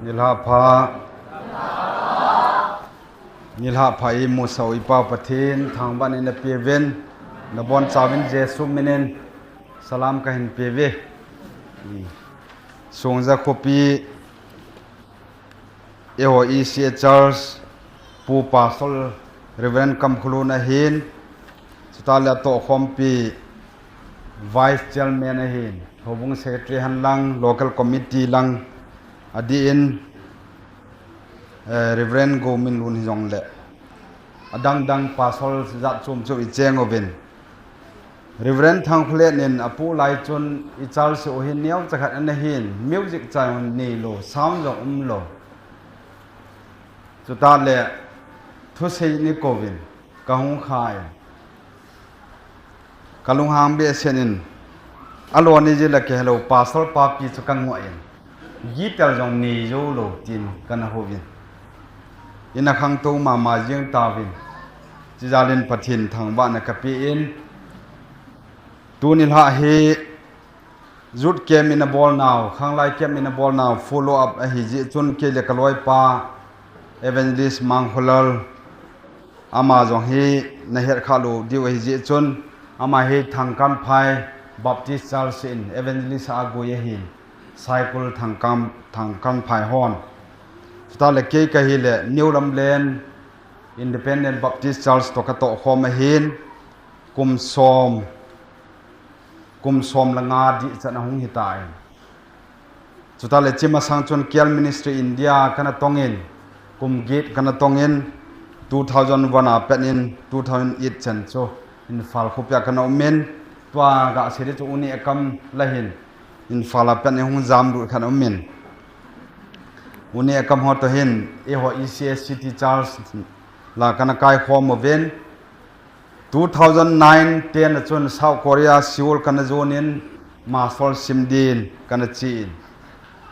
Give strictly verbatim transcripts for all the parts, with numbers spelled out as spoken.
Nilhah pha. Nilhah pha imusah u iPa Pathen, thangvahna napeuvin, nabonchauvin Jesu minin salam kahin peuve. Songja khopi, eiho E C A Church, Pu Pastor Reverend Kamkholun ahin, chutah le atohkhompi Vice Chairman ahin, Houbung Secretary henlang, Local Committee lang, adeh in, eh, Reverend Gominlun hijongle, adangdang Pastor jat chom chom icheng uvin, Reverend Thangkholen in apoh lai chun ichurch u hi neocha khat ana hin, music cha jong neilou, sound jong umlou. Chutah le thusei neikouvin kahung khan, kalunghang behseh in, alo neijeh le kihelou, Pastor papi chu kangoh in, guitar jong neijoulou tin kana houvin, ina khangtou mama jeng tauvin, chujalin Pathen thangvahna kapen, tuni nilhah hi Youth Camp ina bolnau, Khanglai Camp ina bolnau follow up ahijeh chun, kei le kaloipa Evangelist Mangkholal, ama jong hi nahet khalou diu ahijeh chun, ama hi Thangkanphai Baptist Church in Evangelist a agoi ahin, Saikul Thangkan, Thangkanphai hon. Chutah le kei kahile New Lamlen Independent Baptist Church toh katohkhom ahin, kum som, kum som le nga dihchan ahung hitan. Chutah le hiche masang chun K L Ministry India kana tongin, kum get kana tongin, two thousand one a pat in two thousand eight chan chu Imphal khopia kana umin, tua gasei ding chu U Neh Kam lahin, Imphal a pat in hung jamlut kana umin, U Neh Kam ho toh hin eiho E C A City Church la kana kaikhom uvin, two thousand nine ten a chun South Korea Seoul kana jonin, Master sim din kana chen,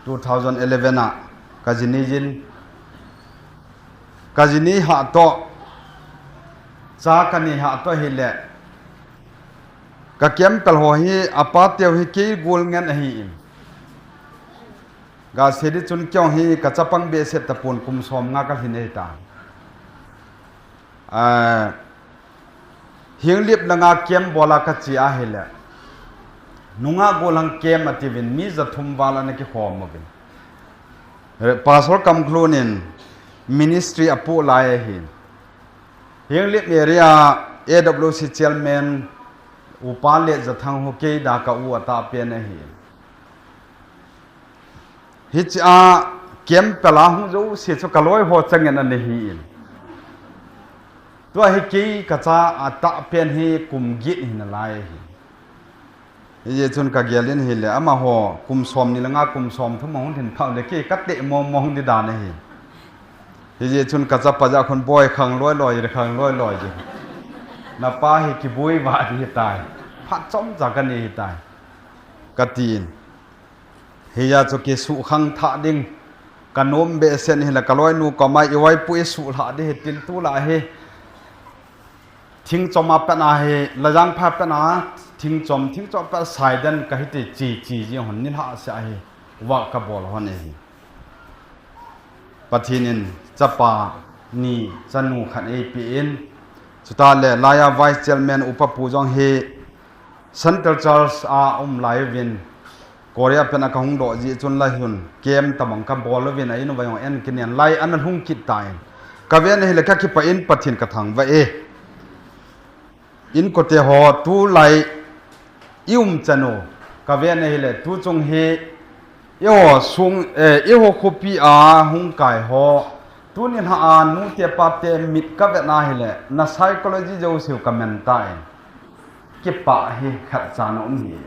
two thousand eleven a kajinei jin, kajinei hah toh, cha kanei hah toh hile, ka camp pel ho hi apateu hi kei gol ngen ahin, gasei ding chun keiho hi kachapang behseh tapon, kum som nga kalhin ahitan. Henglep langa camp bola kache ahile, nungah gollhang camp atiuvin, mi jathum val ana kikhom uvin, Pastor Kamkholun in ministry apoh lai ahin, Henglep area A W C chairman Upa Letjathang ho kei dia ka u atahpen ahin, hichea camp pela hung jouse chu kaloi ho changin ana hin, tua hi kei kacha atahpen hi kum get hinalai ahi. Hijeh chun kagelin hile amaho kum somni le nga, kum somthum ahung lhin phat le kei kateh mong mong ding dan ahi. Hijeh chun kachapa jahkhun boi khang loi loi, khang loi loi ji. Napa hi kiboi vah ding hitai, phat chomcha kanei hitai, katin. Hijeh chun kisuhkhang thah ding kanom behseh in hile kaloinu koma ivoipu isuhlhah ding hitin, tulai hi thingchom a pat ahi, Lajangpha pat a thingchom, thingchom pat saidan kahiti chi chi ji hon nilhah seh ahi, work kabol hon ahi. Pathen in chapa ni chanu khat eipen, chutah le laia vice chairman upa pu jong hi Central Church a um lai uvin, Korea pat a kahung doh jeh chun laihun camp tabang kabol uvin, a in uva jong en kinen lai ana lhung kit tan. Kaven ahile kakipah in Pathen kathangvah e. Inkote ho tulai iumchan u kaven ahile, tuchung hi eiho sung, eh, eiho khopi a hung kai ho, tuni lha a nute pate mit kavet ahile, na psychology jouseu kamen tan. Kipah hi khatcha na um hi.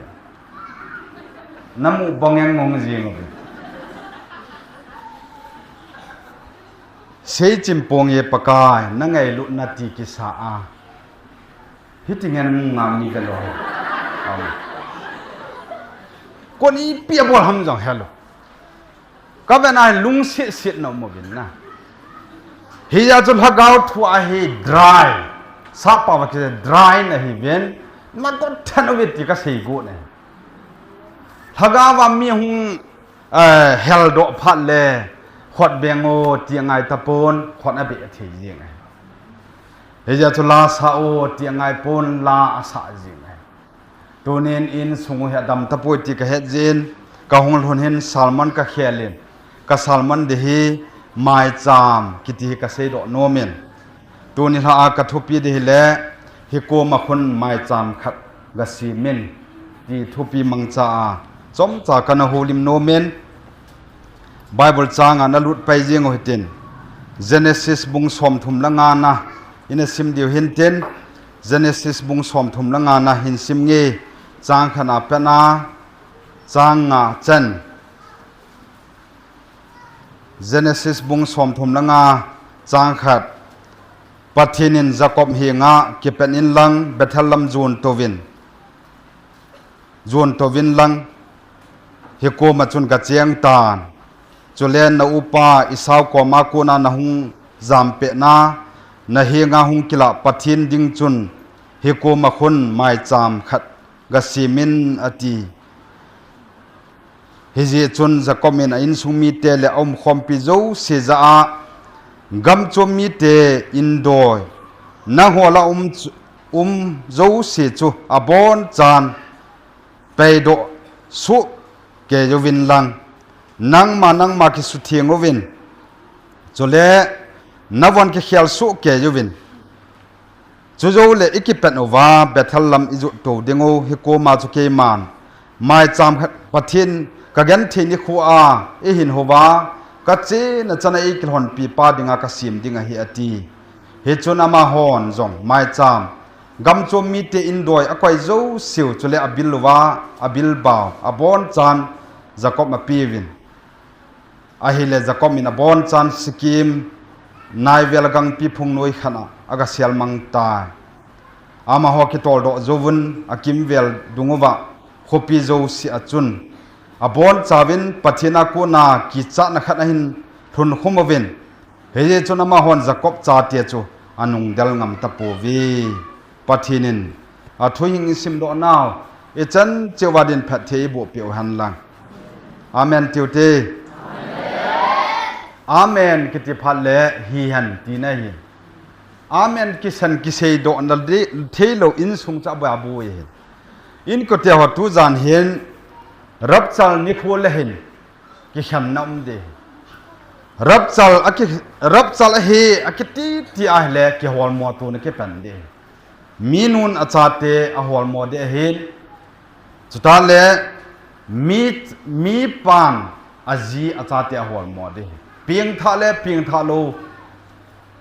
Namu bang engong jing uve. Seichim ponge Pakai, nangailutna ti kisa a, hiti ngen ngam mi velou. Kon ipi abol ham jong helou, kaven a lungsetsetna um uvin na. Hijeh chun lhagao thu a hi dry, sappao va kiti dry nahiuvin, nagot thet uve ti kasei got e. Lhagao va mi hung, eh, heldoh phat le, Khut beng o ti angai tapon, khut abeh thei jing ahi. Hijeh chun la sa o ti angai pon, la asa jing ahi. Tunin insung u hi adam tapoi ti kahet jeh in, kahung lhun hin sermon kakhel in, ka sermon ding hi maicham kiti hi kaseidoh nom in. Tuni lha a kathupi ding hile, hikoma khun maicham khat gasemin, ti thupi mangcha a, chomcha kana houlim nom in, Bible chang a nalut pai jing u hitin, Genesis bung somthum le nga na ina sim diu hintin, Genesis bung somthum le nga na hin sim nge, chang khat a pat a chang nga chan. Genesis bung somthum le nga, chang khat. Pathen in Jacob henga, Kipat in lang Bethel lam jon touvin, jon touvin lang, hikoma chun gacheng tan. Chule na upa Esau koma kona nahung jampeh na, nahenga hung kilah Pathen ding chun, hikoma khun maicham khat gasemin, ati. Hijeh chun Jacob in a insung mite le aumkhompi jouse jah a, gamchom mite indoi, nahol a um, um jouse chu abonchan peidoh soh kei uvin lang, nangma, nangma kisutheng uvin, chule navon kikhel soh kei uvin. Chujouleh ikipat uva Bethel lam ijot tou ding u, hikoma chu keiman maicham khat Pathen kagenthei nikho a eihin houva, kachena chan a eikilhonpi pa dinga kasem ding ahi, ati. Hichun amahon jong maicham, gamchom mite indoi akoi jouseu chule abil uva, abilbau abonchan Jacob apeuvin. Ahile Jacob in abonchan Shechem naivel gangpi phungnoi khat a agasel mang tai. Amaho kitoldoh jouvun akimvel dunguva khopi jouse a chun, abonchauvin Pathen a kona kichatna khat ahin lhunkhum uvin. Hijeh chun amahon Jacob chate chu anungdel ngam tapouve. Pathen in athu hing isimdoh nau, ichan cheh uva din phatthei eiboh peh u hen lang. Amen tiu te. Amen kiti phat le hihen tina ahi. Amen kisan kiseidoh na theilou insung chu aboi aboi ahi. Inkote ho tujan hin rapture nikho le hin kikhenna um ding. Rapture aki, rapture ahi akiti ti ahile kiholmo tona kipan ding. Minun achate aholmo ding ahin. Chuteng le mi, mipan aji achate aholmo ding. Pengthah le pengthah lou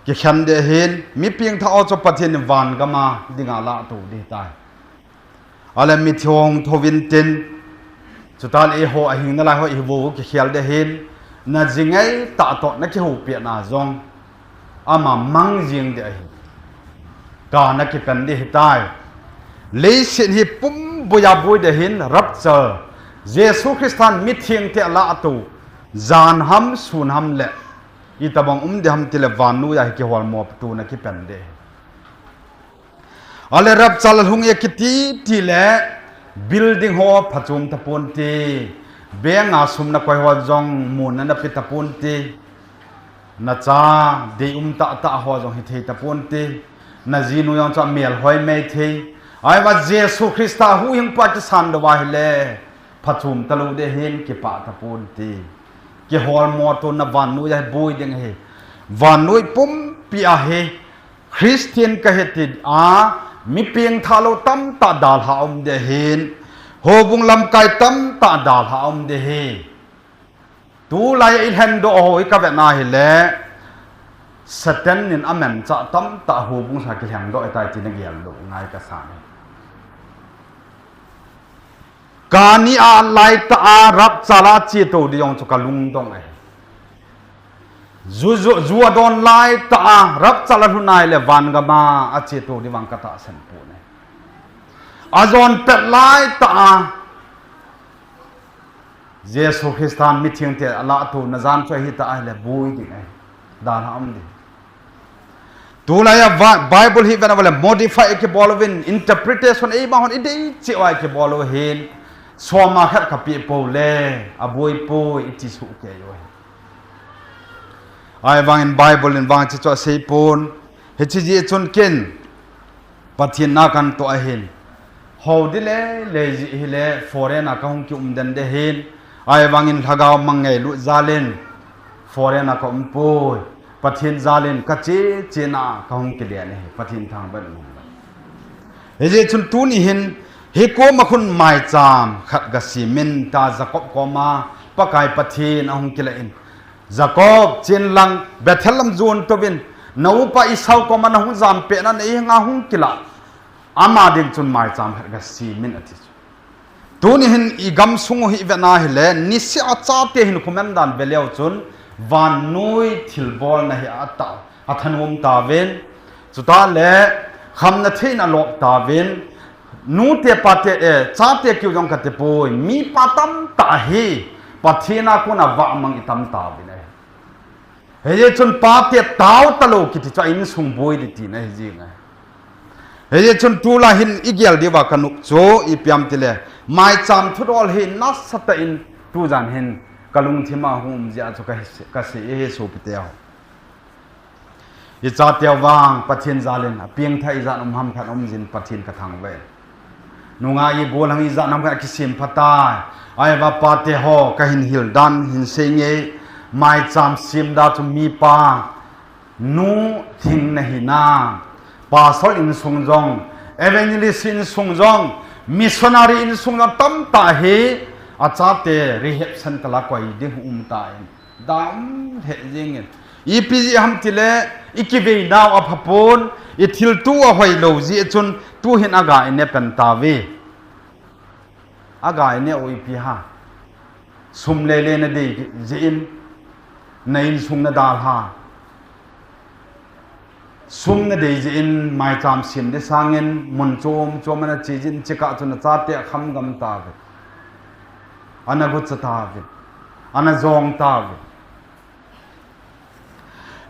kikhen ding ahin. Mi pengthah ho chu Pathen in van gam a dinga latou ding tai. Ahile mithi hung thouvin tin, chuteng le eiho ahing nalai ho ihi vou kikhel ding ahin, naji ngaitah toh nakihoupi na jong ama mang jing ding ahi. Kana kipan ding ahitai. Leiset hi pumboiya boi ding ahin rapture, Jesu Christan mithengte alatou jan ham sun ham le itobang um ding ham tile vannoiya hi kiholmo tona kipan ding ahi. Ahile rapture alhung e kiti tile building ho phachom taponte, bank a sum nakoi ho jong muna nape taponte, nacha deium tahtah ho jong hithei taponte, najinu jong chu amel hoi mei thei. Ahivang Jesu Christa huhhingpa kisan lou ahile phachom talou ding ahin, kipah taponte. Kiholmo tona vannoiya hi boi ding ahi. Vannoi pumpi a hi Christian kahi tia mi pengthah lou tamtah dalha um ding ahin, houbung lamkai tamtah dalha um ding ahi. Tulai a ilhendoh ho hi kavet na hile Satan in amanchah tamtah houbung sa kilhengdoh ahitai ti nagel lou ngai kasan ahi. Kani a laitah a rapture a chetou ding jong chu kalungdong ahi. Ju, ju, ju adon laitah a rapture alhun ahile van gam a achetou ding vang katahsan poi. Ajon pet laitah a Jesu Christan mithengte alahtouna jan chu ahitah ahile boi ding ahi. Dalha um ding. Tulai a Bible hi ven a vale modify kibol uvin, interpretation eima hon idei cheh uva kibol u ahin, soma khat kapeh pou le aboi poi iti soh kei u ahi. Ahivangin Bible in vang hiche chu asei pon. Hiche jeh chun ken Pathen na kan toh ahin. Hou ding lele jeh hile foreign a kahung kium den ding ahin. Ahivangin lhagao mang ngailut jal in foreign a kaum poi. Pathen jal in kache chena kahung kile ahi. Pathen thangvah in umhen. Hijeh chun tuni hin, hikoma khun maicham khat gasem in tia Jacob koma Pakai Pathen ahung kilah in, Jacob, chen lang Bethel lam jon touvin, na upa Esau koma nahung jampeh na nei henga hung kilah. Ama ding chun maicham khat gasem in ati chu. Tuni hin igamsung u hi ivet na hile, niseh a chate hin khomen dan veleu chun, vannoi thilbolna hi atah, athanom tauvin, chutah le, khamna theina alop tauvin, nute pate, eh, chate kiu jong kati poi, mipa tamtah hi, Pathen a kona vahmang itam tauvin ahi. Hijeh chun pate tao talou kiti chu a insung boi ding tina ahi jeng ahi. Hijeh chun tulai hin igel diuva kanop chu ipi ham itile, maicham thudol hi nasatah in tujan hin kalungthim a hung um jeh a chu kasei, kasei ahi sopite ho. Ichateu vang Pathen jal in apengthah ijat um ham khat um jin Pathen kathangvah e. Nungah igol ham ijat ham khat kisem phatai. Ahivang pate ho kahin hil dan hin seinge, maicham sem dan chu mipa, nu thing nahi na, pastor insung jong, evangelist insung jong, missionary insung jong tamtah hi achate rehab centre a koi ding um tan. Dam lheh jengin. Ipi jeh ham itile, ikiveina u aphapon, ithilto u ahoilou jeh chun, tuhin aga ine pen tauve. Aga ine u ipi ham. Sum lele nadei jeh in, na insung nadalha. Sum nadei jeh in, maicham sem ding sangin, mun chom chom a nache jeh in, chukah chun achate akham gam tauve. Ana gucha tauve. Ana jong tauve.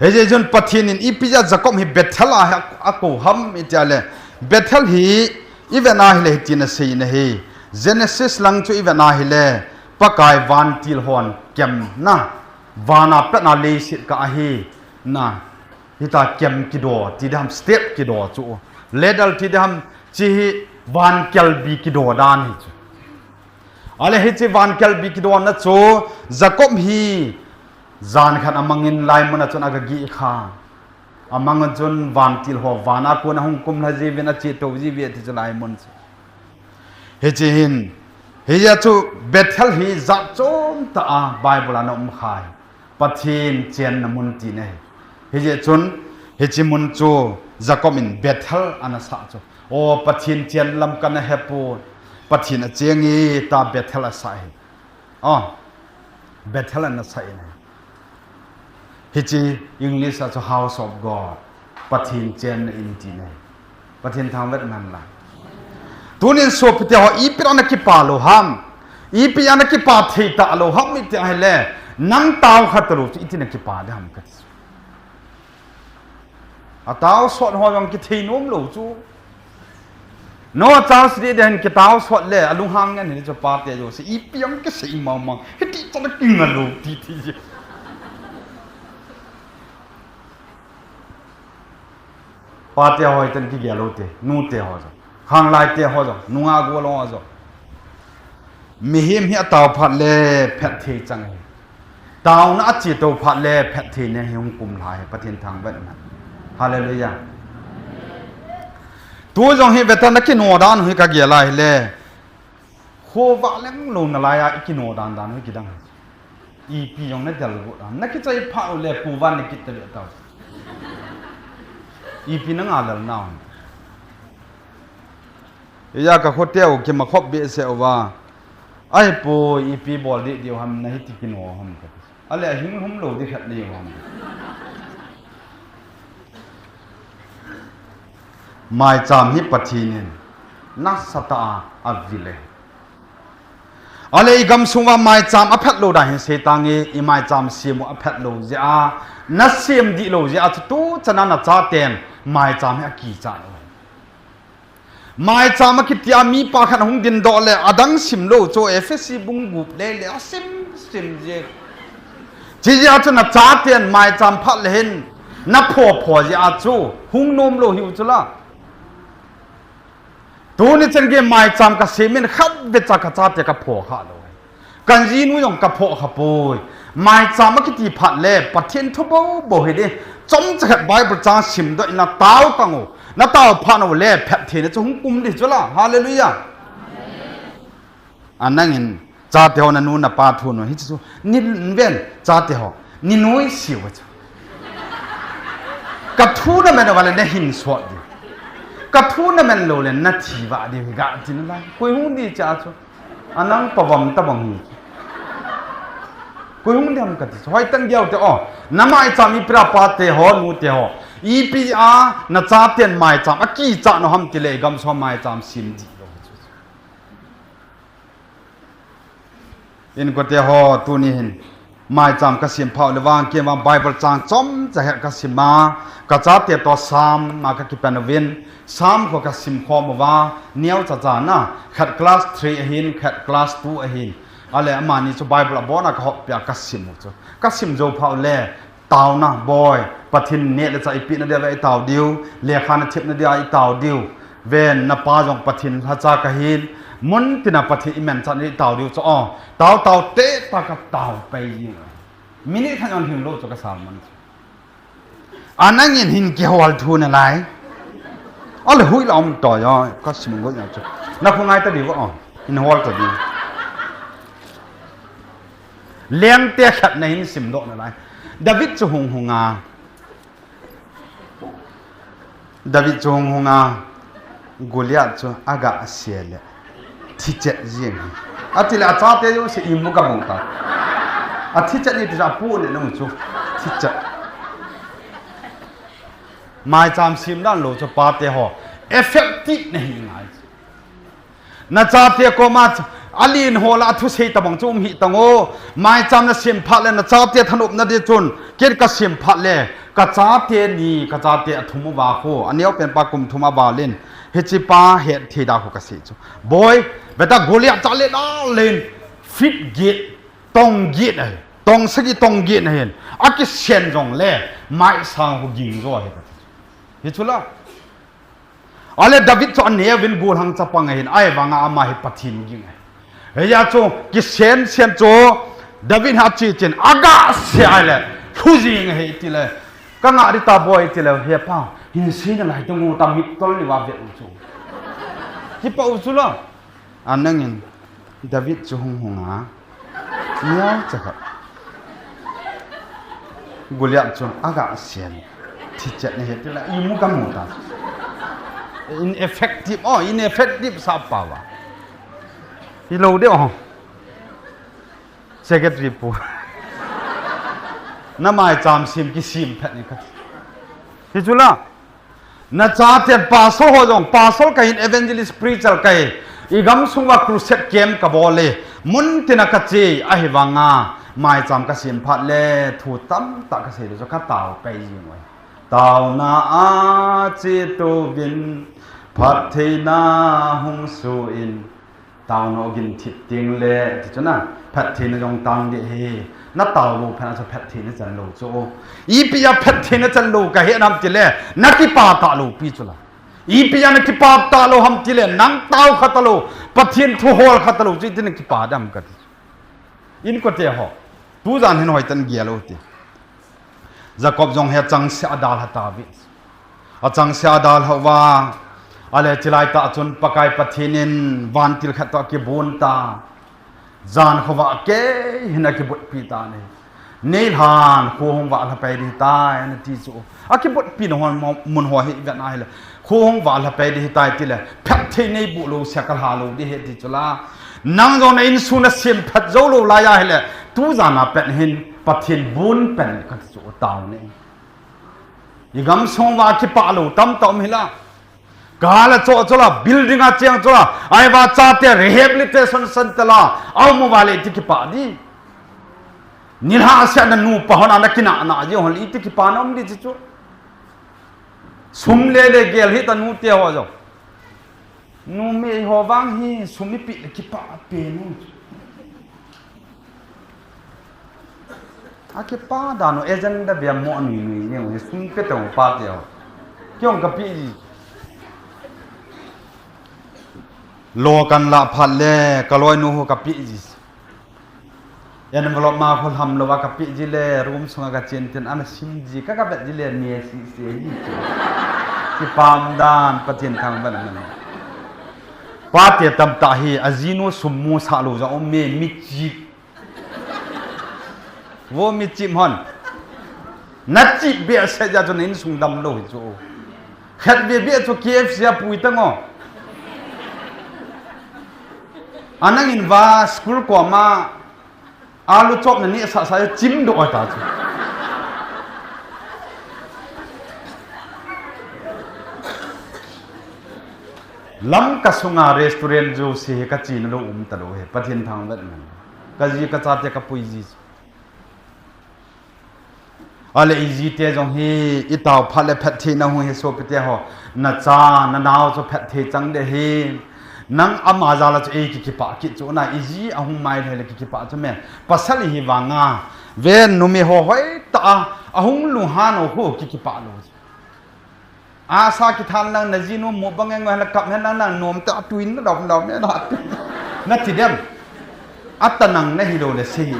Hijeh chun Pathen in ipi jeh a Jacob hi Bethel a hi akou ham itile, Bethel hi ivet na hile hitin asei in ahi. Genesis lang chu ivet na hile, Pakai vantil hon kemna, van a patna leiset kah ahi na, hitia kem kido ti ding ham, step kido chu, ladder ti ding ham, hiche hi van kelbi kido dan ahi chu. Ahile hiche van kelbi kidona chu Jacob hi jan khat amangin laimun a chun agagih kha. Amang a chun vantil ho van a kon ahung kumlha jiuvin achetou jiuve ti chu laimun chu. Hiche hin, hijeh a chu Bethel hi jat chomtah a Bible a ana um kha hi. Pathen chenna mun tina ahi. Hijeh chun, hiche mun chu Jacob in Bethel ana sah chu. O, Pathen chen lam kana hepon. Pathen acheng e tia Bethel asah ahi. O, Bethel ana sah in ahi. Hiche English a chu House of God. Pathen chenna in tina ahi. Pathen thangvah in umhen lang. Tunin sopite ho, ipi a nakipa lou ham. Ipi a nakipa thei talou ham iti ahile, nang tao kha talou chu iti nakipa ding ham kati chu. Atao sot ho jong kithei nom lou chu. Noah Charles Dede hin kitao sot le, alunghang ngen hin chu pate jouse, ipi jong kisei mama, hiti chan a kinga lou titi je. Pate ho hitin kigel lou te, nute ho jong. Khanglaite ho jong, nungah gol ho jong. Mihem hi atao phat le phatthei chang ahi. Taona achetou phat le phatthei nia hi hung kumlha ahi, Pathen thangvah in umhen. Hallelujah. Tu jong hi veta nakino dan u hi kagel a ahile. Khovah leng lou nalai a ikino dan dan u hi kidang. Ipi jong nadel got a. Nakichai phat u le puvan nakit tave tau. Ipi nangalel nau. Ija kakhoteu kimakhop behseh uva. Ahipoi ipi bol dih diu ham nahiti kino ham kati. Ale ahing lhum lou ding khat nei u ham. Maicham hi Pathen in nasatah a avil e. Ale igamsung uva maicham aphet lou dan hi seitange, imaicham sem u aphet lou jeh a, nasem dih lou jeh a chu tuchan a nachaten maicham hi akichat u. Maicham akitia mipa khat ahung dindoh le adang simlou chu Ephesi bung gup le le asim sim jeng. Chijeh a chu nachaten maicham phat le hin napho pho jeh a chu hung nom lou hiu chu la. Tuni chan gei maicham kasem in khatvei cha kachate kapho kha lou. Kanjinu jong kapho kha poi. Maicham akiti phat le Pathen thu bou bou hi di. Chomcha khat Bible chang simdoh in natao tang u. Natao phat u le phattheina chu hung um di chu la. Hallelujah. Anangin, chate ho nanu napa thu nu, hichu, ni ven, chate ho, ni nuisat u chu. Kathu namen uva le nahin sot di. Kathu namen lou le nathi va di, ga ti nalai. Koi hung di cha chu. Anang pavam tabang hi. Koi hung di ham kati chu. Hoitah in gel ute o. Namaicham ipi a pate ho, nute ho. Ipi a, nachaten maicham akicha nau ham tile, gamsung maicham sem di lou chu. Inkote ho, tuni hin maicham kasem phat u le vang, kei vang Bible chang chomcha khat kasim a, kachate toh Psalm a kakipan uvin, Psalm kho kasim khom uva, neocha cha na, khat class three ahin, khat class two ahin. Ale amani chu Bible abon a kahop pia kasim u chu. Kasim jou phat u le, Taona, Boi, Pathen neh le chah eipeh na dia uva itao diu, lekha nathep na dia itao diu. Ven, napa jong Pathen lhacha kahin, mun tina Pathen imanchat na dia itao diu chu o. Tao tao tah tah katao pai jing. Minute khat jong lhing lou chu ka sermon chu. Anangin hin kihol thu nalai. Ale hui la um to yo, kasim goi na chu. Nakhongai ta diu o, hin hol ta diu. Lengte khat nahin simdoh nalai. David chu hung hung a. David chu hung hung a. Goliath chu aga se le, thichet jeng hi. Atile achate jouse imu kamu ta. Athichet ni ti chu apu le nung chu. Thichet. Maicham sem dan lou chu pate ho. Effective nahi ngai. Nachate koma alen ho lah a thusei tabang chu um hih tang o. Maicham nasem phat le nachate thanopna di chun, ken kasem phat le, kachate ni, kachate athum uva khu, aneopen pa kum thum aval in, hiche pa hetthei da khu kasei chu. Boi, beta Goliath cha le na len, feet get, tong get ahi, tong sagi tong get ahin, akisen jongle, maisang khu ging jo ahi kati chu. Hichu la. Ale David chu aneovin golhang chapang ahin, ahivanga ama hi Pathen ging ahi. Hijeh chun, kisen sen chu, David ha chi chin, aga se ahile, lhu jing ahi tile, kanga di ta boi tile, he pa, hin sei nalai tang u ta mit tol ni va ve u chu. Kipa u chu la. Anangin David chu hung hung a. Neocha khat. Goliath chu aga sen. Thichet ni he tila imu kamu ta. Ineffective, oh, ineffective sa pa va. Hilou de o. Secretary pu. Namaicham sem kisem phat ni kha. Hichu la. Nachate pastor ho jong, pastor kahin evangelist preacher kahi. Igamsung uva crusade camp kabol e. Mun tina kache ahivanga. Maicham kasem phat le thu tamtah kasei le chu katao pai jing uve. Taona a chetouvin phattheina hung suh in. Taona gin thip ting le, ti chu na, phattheina jong tang ding ahi. Natao lou phat a chu phattheina chan lou chu. Ipi a phattheina chan lou kahe nam tile, nakipa talou pi chu la. Ipi a nakipa talou ham tile, nang tao kha talou, Pathen thu hol kha talou chu, iti nakipa dam kati chu. Inkote ho, tujan hin hoitah in gel u hite. Jacob jong hi achangseh a dalha tauve. Achangseh a dalha uva. Ale chilai tah chun Pakai Pathen in vantil khat toh akibon ta. Jan khovah kei hin akibotpi tan ahi. Neilhan kho hung vahlha pai ding tai, ana ti chu. Akibotpi na hon mo-, mun ho hi ivet na ahile. Kho hung vahlha pai ding tai tile. Phatthei neiboh lou sia kalha lou ding ahi ti chu la. Nang jong na insung nasem phat jou lou lai ahile. Tujan a pat hin Pathen bon pen kati chu tao ne. Igamsung uva kipah lou tamtah um hi la. Kala cho cho la, building a cheng cho la, ahivang chate rehabilitation center la, aum uva le iti kipah ding. Nilhah seh a na nupa hon ana kinah na ji hon le iti kipah na um ding chi chu. Sum le le gel hita nute ho jong. Numei ho vang hi sum ipeh le kipah pen u. Akipa dan u agenda bia mo ni ni ni u sum pe tong pa te u. Kiong kapi ji. Lo kan la phat le, ka loinu ho kapi ji. Envelope ma kho ham lo va kapi ji le, room sunga ka chen tin ana sim ji, ka ka vet ji le, ni si si ji. Kipam dan, Pathen thangvah in. Pa te tamtah hi, ajinu sum mu sa lo ja um me, mi chi Vo mi chim hon. Na chim bia se ja chu na insung dam lo hi chu. Khat bia bia chu K F C a pui tang o. Anang in va school ko ma alu chop na ni sa sa chim do ta chu. Lamka sunga restaurant jo si he ka chin lo um ta lo he. Pathen thangvah in. Ka ji ka cha te ka pui ji. Ale i ji te jong hi i tao phat le phattheina hung hi sopi te ho. Na cha, na nao chu phatthei chang de hi. Nang ama jal a chu ei ki kipah kit chu na i ji a hung mai le le ki kipah chu me. Pasal hi vanga. Ven numi ho hoi ta a, a hung lunghan o ho ki kipah lo. Asa kithan lang na jinu mu bang eng hela kap hen lang nang nom ta tuin na dom dom na tu. Na ti dem. Ata nang na hi lo le si.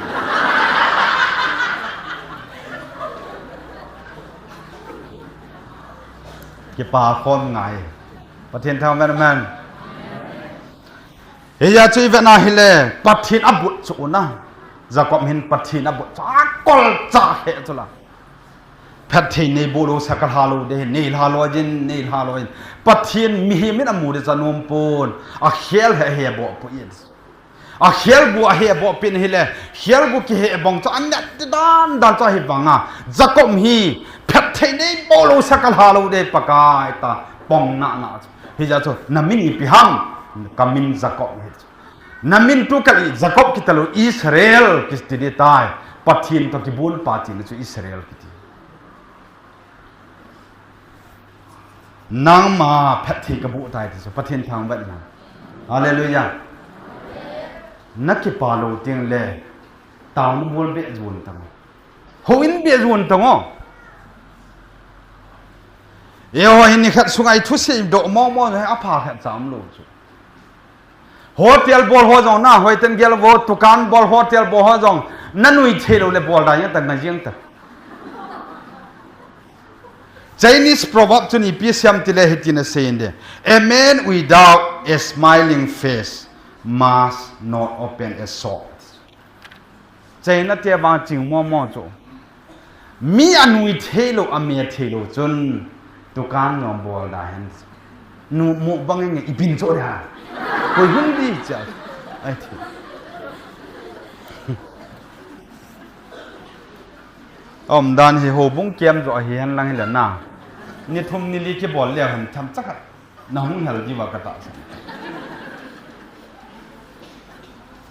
Kipa khom ngai. Pathen thangvah in. He ya chu i vet na hi le Pathen a but chu na. Jacob hin Pathen a but chu a kol cha he chu la. Phatthei nei bol lo sa ka lha lo de, nei lha lo jin, nei lha lo jin. Pathen mihem in a mu de cha nom pon, a khel he he bo pu in. A khel bu a he bo pin hi le, khel bu ki he bong cha a nat de dan dan cha hi vanga. Jacob hi, phatthei nei bol lo sa ka lha lo de Pakai ta, pong na na. Hi ja chu, na min ipi ham, ka min Jacob hi. Na min tu kal i Jacob kita lo Israel kiti di tai. Pathen to kibul pa ti na chu Israel kiti. Nangma phatthei ka bu tai ti chu Pathen thangvah in. Hallelujah. Na kipa lo ting le tao na bol be jun tang. Ho in be jun tang o. E ho hin ni khat sungai thu se do mo mo a pha khat cham lo chu. Hotel bol ho jong na, hoiten gel vo, tukan bol, hotel bol ho jong, na nui thei lo le bol da yang ta, nga jeng ta. Chinese proverb chun ipi siam ti le hiti na sei in de. A man without a smiling face must not open a shop. China te vang ching mo mo chu. Mi a nui thei lo, a me thei lo chun tukan jong bol da hen. Nu mu bang nge i bin cho da. Koi hun di cha. Ai thi. Om dan hi ho bung kiam jo hi hen lang hi la na. Ni thum ni li ki bol le hen tham chak. Na hung hel diu a ka tahsan.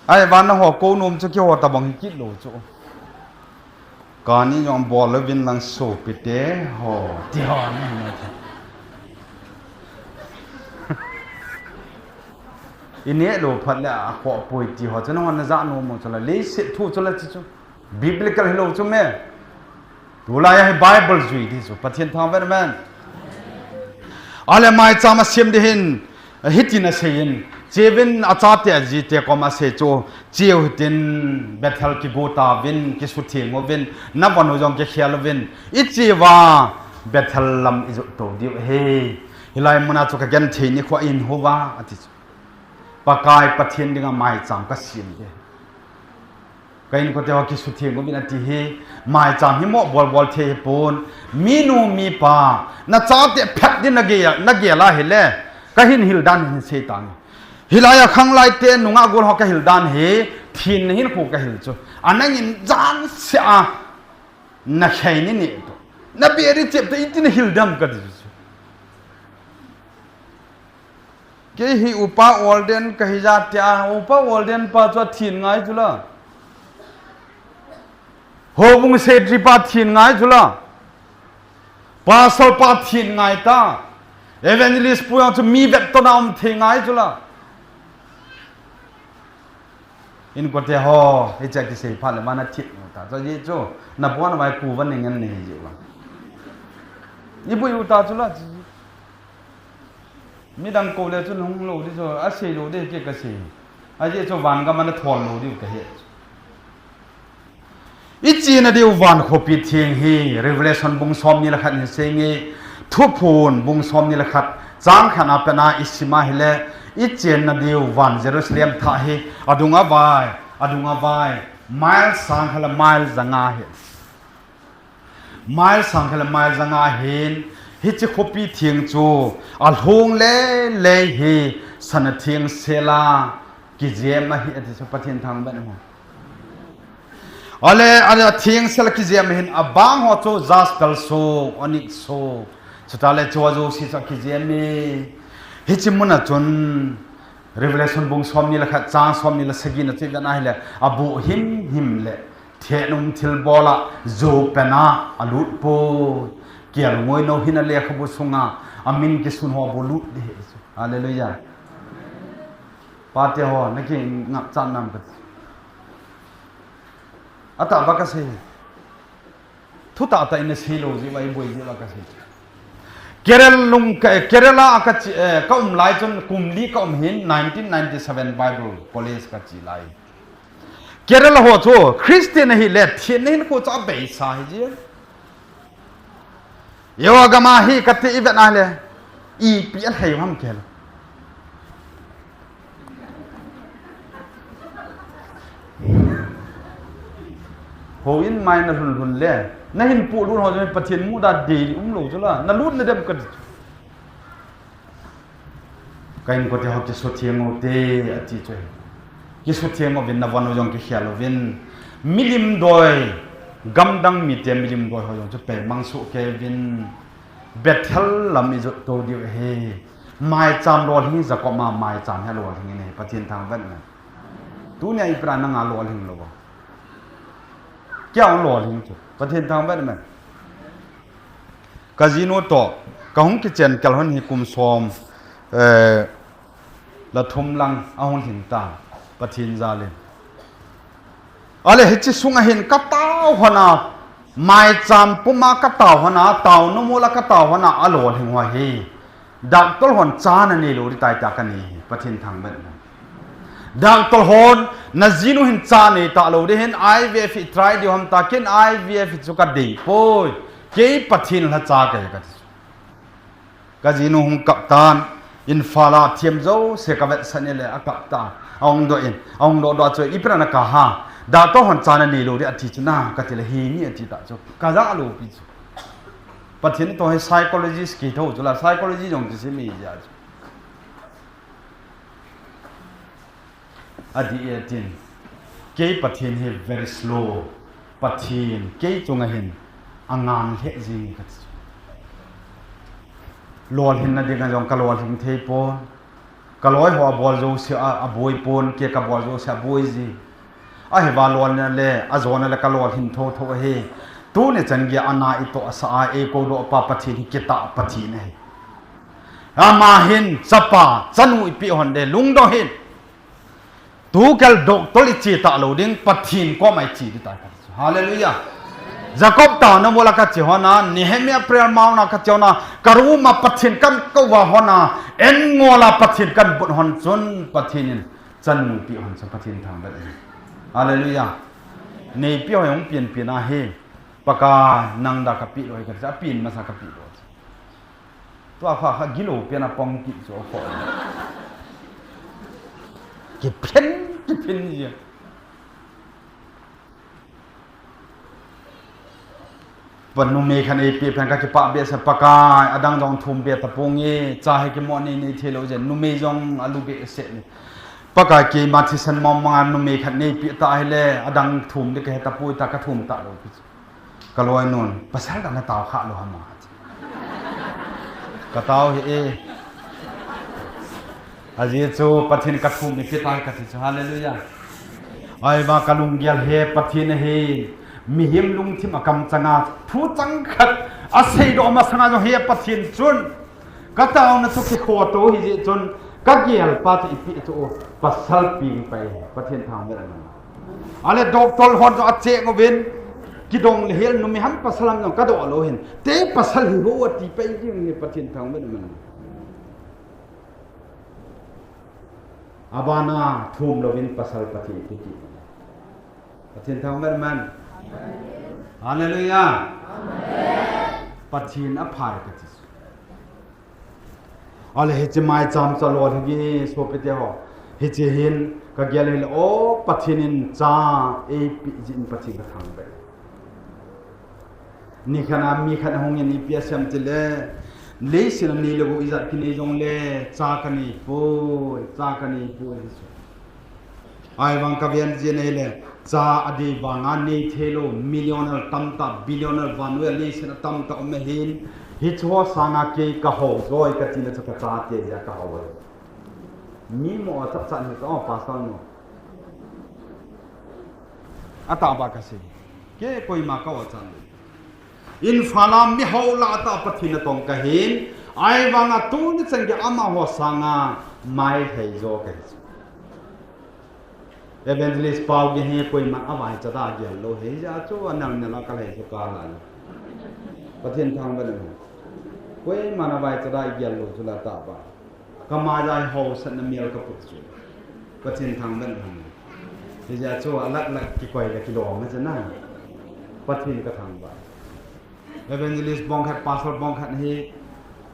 Ai, van na ho ko nom chu ki ho ta bang hi kit lo chu. Kani jong bol lo vin lang sopi te ho. Ti ho ni ni. I ne lo phat le a kho poi ti ho chu na hon na ja nom mo chu la le se thu chu la chi chu. Biblical hi lo chu me. Tulai a hi Bible jui di chu. Pathen thangvah in, amen. Ale mai cham a siam di hin, hiti na sei in. Chevin a chate a jite kom a sei chu. Cheu hitin Bethel ki go ta vin, ki sutheng uvin, na van u jong ki khel uvin. I cheva Bethel lam i jot to diu he. Hilai muna chu ka gen thei ni khua in ho va, ati chu. Pakai Pathen dinga mai cham ka siam di. Ka in ko te ho ki sutheng uvin ati hi, mai cham hi mo bol bol thei hi pon. Mi nu mi pa, na chate phat din na ge, na ge la hi le, ka hin hil dan hin sei tang. Hilai a khang lai te nunga gol ho ka hil dan hi, thin na hin khu ka hil chu. A nang in jan se a, na khai ni ni to. Na be ri chep te itin hil dam ka di chu. Kei hi upa Walden ka hi ja tia, upa Walden pa chu a thin ngai chu la. Houbung secretary pa thin ngai chu la. Pastor pa thin ngai ta. Evangelist pu jong chu mi vet to na um thei ngai chu la. Inkote ho, hiche kisei phat le vana thit u ta. Chu ji chu, na pon vai ku van ning an nei ji u. Iboi u ta chu la chi. Midang kou le chun hung lou di chu, asei lou di kei kasei. Ajeh chu van gam ana thol lou diu kahe. Ichena diu van khopi theng hi, Revelation bung somni le khat hin seinge, Thuphon bung somni le khat, chang khat a pat a isim a hile, ichenna diu van Jerusalem thah hi, adung avai, adung avai, mile sang khat le mile janga hi. Mile sang khat le mile janga hin, hiche khopi theng chu, alhong lele hi, sana thengsel a, kijem ahi ati chu Pathen thangvah in. Ale, ale, thengsel a kijem hin, abang ho chu, jasper so, onyx so, chutah le chu ajouse chu kijem e. Hiche mun a chun, Revelation bung somni le khat chang somni le sagi na chu ivet a hile, aboh himhim le, Thenum thilbol a, jo pen a, alut poi. Kelngoi nou hin alekhabu sunga, amin kisun ho bou lut di. Hallelujah. Pate ho, naki ngap chan nam ka. Atah ba kasei. Thu tahtah in asei lou ji uva, iboi ji uva kasei. Kerala lung ka, Kerala a kache, eh, kaum lai chun kum li kaum hin nineteen ninety-seven Bible College kache lai. Kerala ho chu Christian ahile, thina hinkho chu abeisa hi ji. Yoga gam a hi kati ivet a le, ipi alhai ham kel. Houin mai nalhun lhun le, nahin polut ho chu Pathen muda dei umlou chu la, nalut nadem kati. Ka inkote ho kisutheng u te, ati chu. Kisutheng uvin, navon u jong kikhel uvin. Milim doi, gamdang mite milim doi ho jong chu peimang soh kei uvin. Bethel lam ijot to diu ahi. Maicham lolhing, Jacob a maicham hi alolhing in ahi, Pathen thangvah in. Tunia ipi a nanga lolhing lou a. Kei a lolhing chu, Pathen thangvah in. Kajinu toh, kahung kichen kel hon hi kum som, eh, le thum lang ahung lhing ta, Pathen jal in. Ale hiche sunga hin katao hon a, maicham puma katao hon a, taona mol a katao hon a, alolhing ho hi. Doctor hon cha nanei lou ding tai tia kanei hi, Pathen thangvah in. Doctor hon, najinu hin cha nei talou ding hin, I V F i try diu ham tia, ken I V F chu kadei poi. Kei Pathen lhacha kahi kati. Kajinu hung kap tan, Imphal a thiem jouse kavetsah in le akap tan. Ahung doh in, ahung doh doh chu, ipi a nakap ham. Doctor hon cha nanei lou ding ati chu na, kati le hi ni ati ta chu. Kaja lou pi chu. Pathen toh hi psychologist kithou chu la, psychology jong kisim ijeh chu. Adih e tin. Kei Pathen hi very slow. Pathen, kei chunga hin angan lheh jing e kati chu. Lolhinna dinga jong kalolhing thei pon. Kaloi ho abol jouse a, aboi pon, kei kabol jouse aboi ji. Ahivang lolna le, ajona le kalolhin thotho ahi. Tuni chan geiya ana itohsah a, eikoudoh pa Pathen hi kitah Pathen ahi. Ama hin, chapa, chanu ipeh hon de, lungdong hih in. Tukel doctor iche talou ding, Pathen koma iche ding tai. Hallelujah. Jacob taona mol a kache hon a, Nehemiah prayer mount a kache hon a, ka room a Pathen kakou va hon a, en ngol a Pathen kabut hon chun, Pathen in chanu peh hon chun Pathen thangvah in. Hallelujah. Neipeh ho hung pen pen ahi, Pakai nang da kapeh lou hi kati, apen masa kapeh lou. Tua kha kha gilou pen a pang kit chu kho. Kiphen, kiphen ji. Pa numei khat eipeh phat in kakipah behseh, Pakai, adang jong thum be taponge, cha hi kimo nei nei thei lou jeh in, numei jong alu behseh in. Pakai, keima thisan mong mong a numei khat neipeh ta hile, adang thum ding kahe tapoi tia kathum talou pi chu. Kaloinun, pasal dan natao kha lou ham a. Katao hih e. Ajeh chu Pathen kathum eipeh tai kati chu. Hallelujah. Ahivang kalunggel hi Pathen ahi. Mihem lungthim a kamchang a, thu chang khat aseidoh masang a jong hi Pathen chun. Kataona chu kikhoto hijeh chun, Kagel pa chu ipi chu pasal ping pai, Pathen thangvah in. Ale doctor hon chu acheng uvin, kidong le hel numei ham pasal ham jong kadoh lou hin. Te pasal hi ho ati pai ding hi Pathen thangvah in. Abana thum louvin pasal Pathen kiti. Pathen thangvah in. Hallelujah. Pathen aphai kati. Ale hiche maicham chu alol hih e sopite ho. Hiche hin kagel hile, o Pathen in cha eipeh jeh in Pathen kathangvah e. Nikhat a mi khat ahung in ipi asei em tile, leiset a neilou ijat kinei jongle cha kaneipoi, cha kaneipoi. Ahivang kaven jin ahile, cha adei vanga neitheilou, millionaire tamtah, billionaire vannoi a leiset a tamtah um ahin, hicheho sanga kei kahou joi katina chu kachate jeh a kahou. Mi mo chapchat hi ka, o, pastor nu. Atahbeh kasei. Kei koima ka-o chan lou. Imphal a mi hou lah a tah Pathen natong kahin, ahivanga tuni chan gei amaho sanga maithei jo kahi chu. Evangelist Pau gei hi koiman avaicha da gel lou, hijeh chun anel nel a kalhei chu kala lou. Pathen thangvah in. Koiman avaicha da gel lou chu la tahbeh. Kama jai haosatna mel kaput chu. Pathen thangvah in. Hijeh chun alak lak kikoi le kilom a chana. Pathen kathangvah. Evangelist bong khat, pastor bong khat hi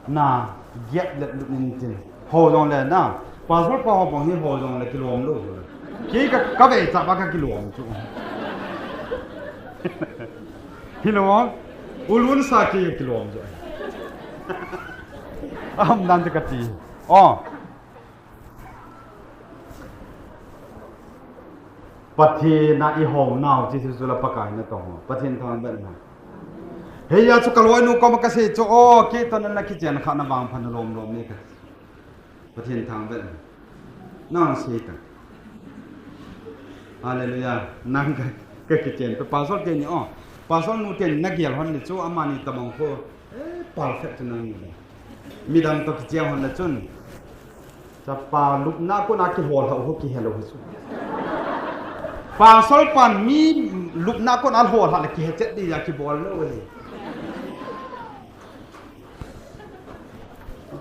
na giat let lut in tin. Hou jongle na. Pastor pa ho bong hi hou jongle kilom lou. Kei ka, kavei cha ba kakilom chu. Hilou. Ulun sa kei kilom chu. Aum dan chu kati. O. Pathen a ihou nau chu chu la Pakai natong ho. Pathen thangvah in. Hijeh chun kaloinu koma kasei chu, o, kei toh nana kichen kha na vangphat na lom lom e ka. Pathen thangvah in. Nang sei ta. Hallelujah. Nang ka, kakichen pe pastor teni, o. Pastor nu teni nagel hon le chu amani tabang kho. Eh, perfect chu nang ni le. Midang toh kichen hon le chun. Chapa lupna kona kihol hou ho kihelou hi chu. Pastor pan mi lupna kona hol ha le kihe chet dia kibol lou hi.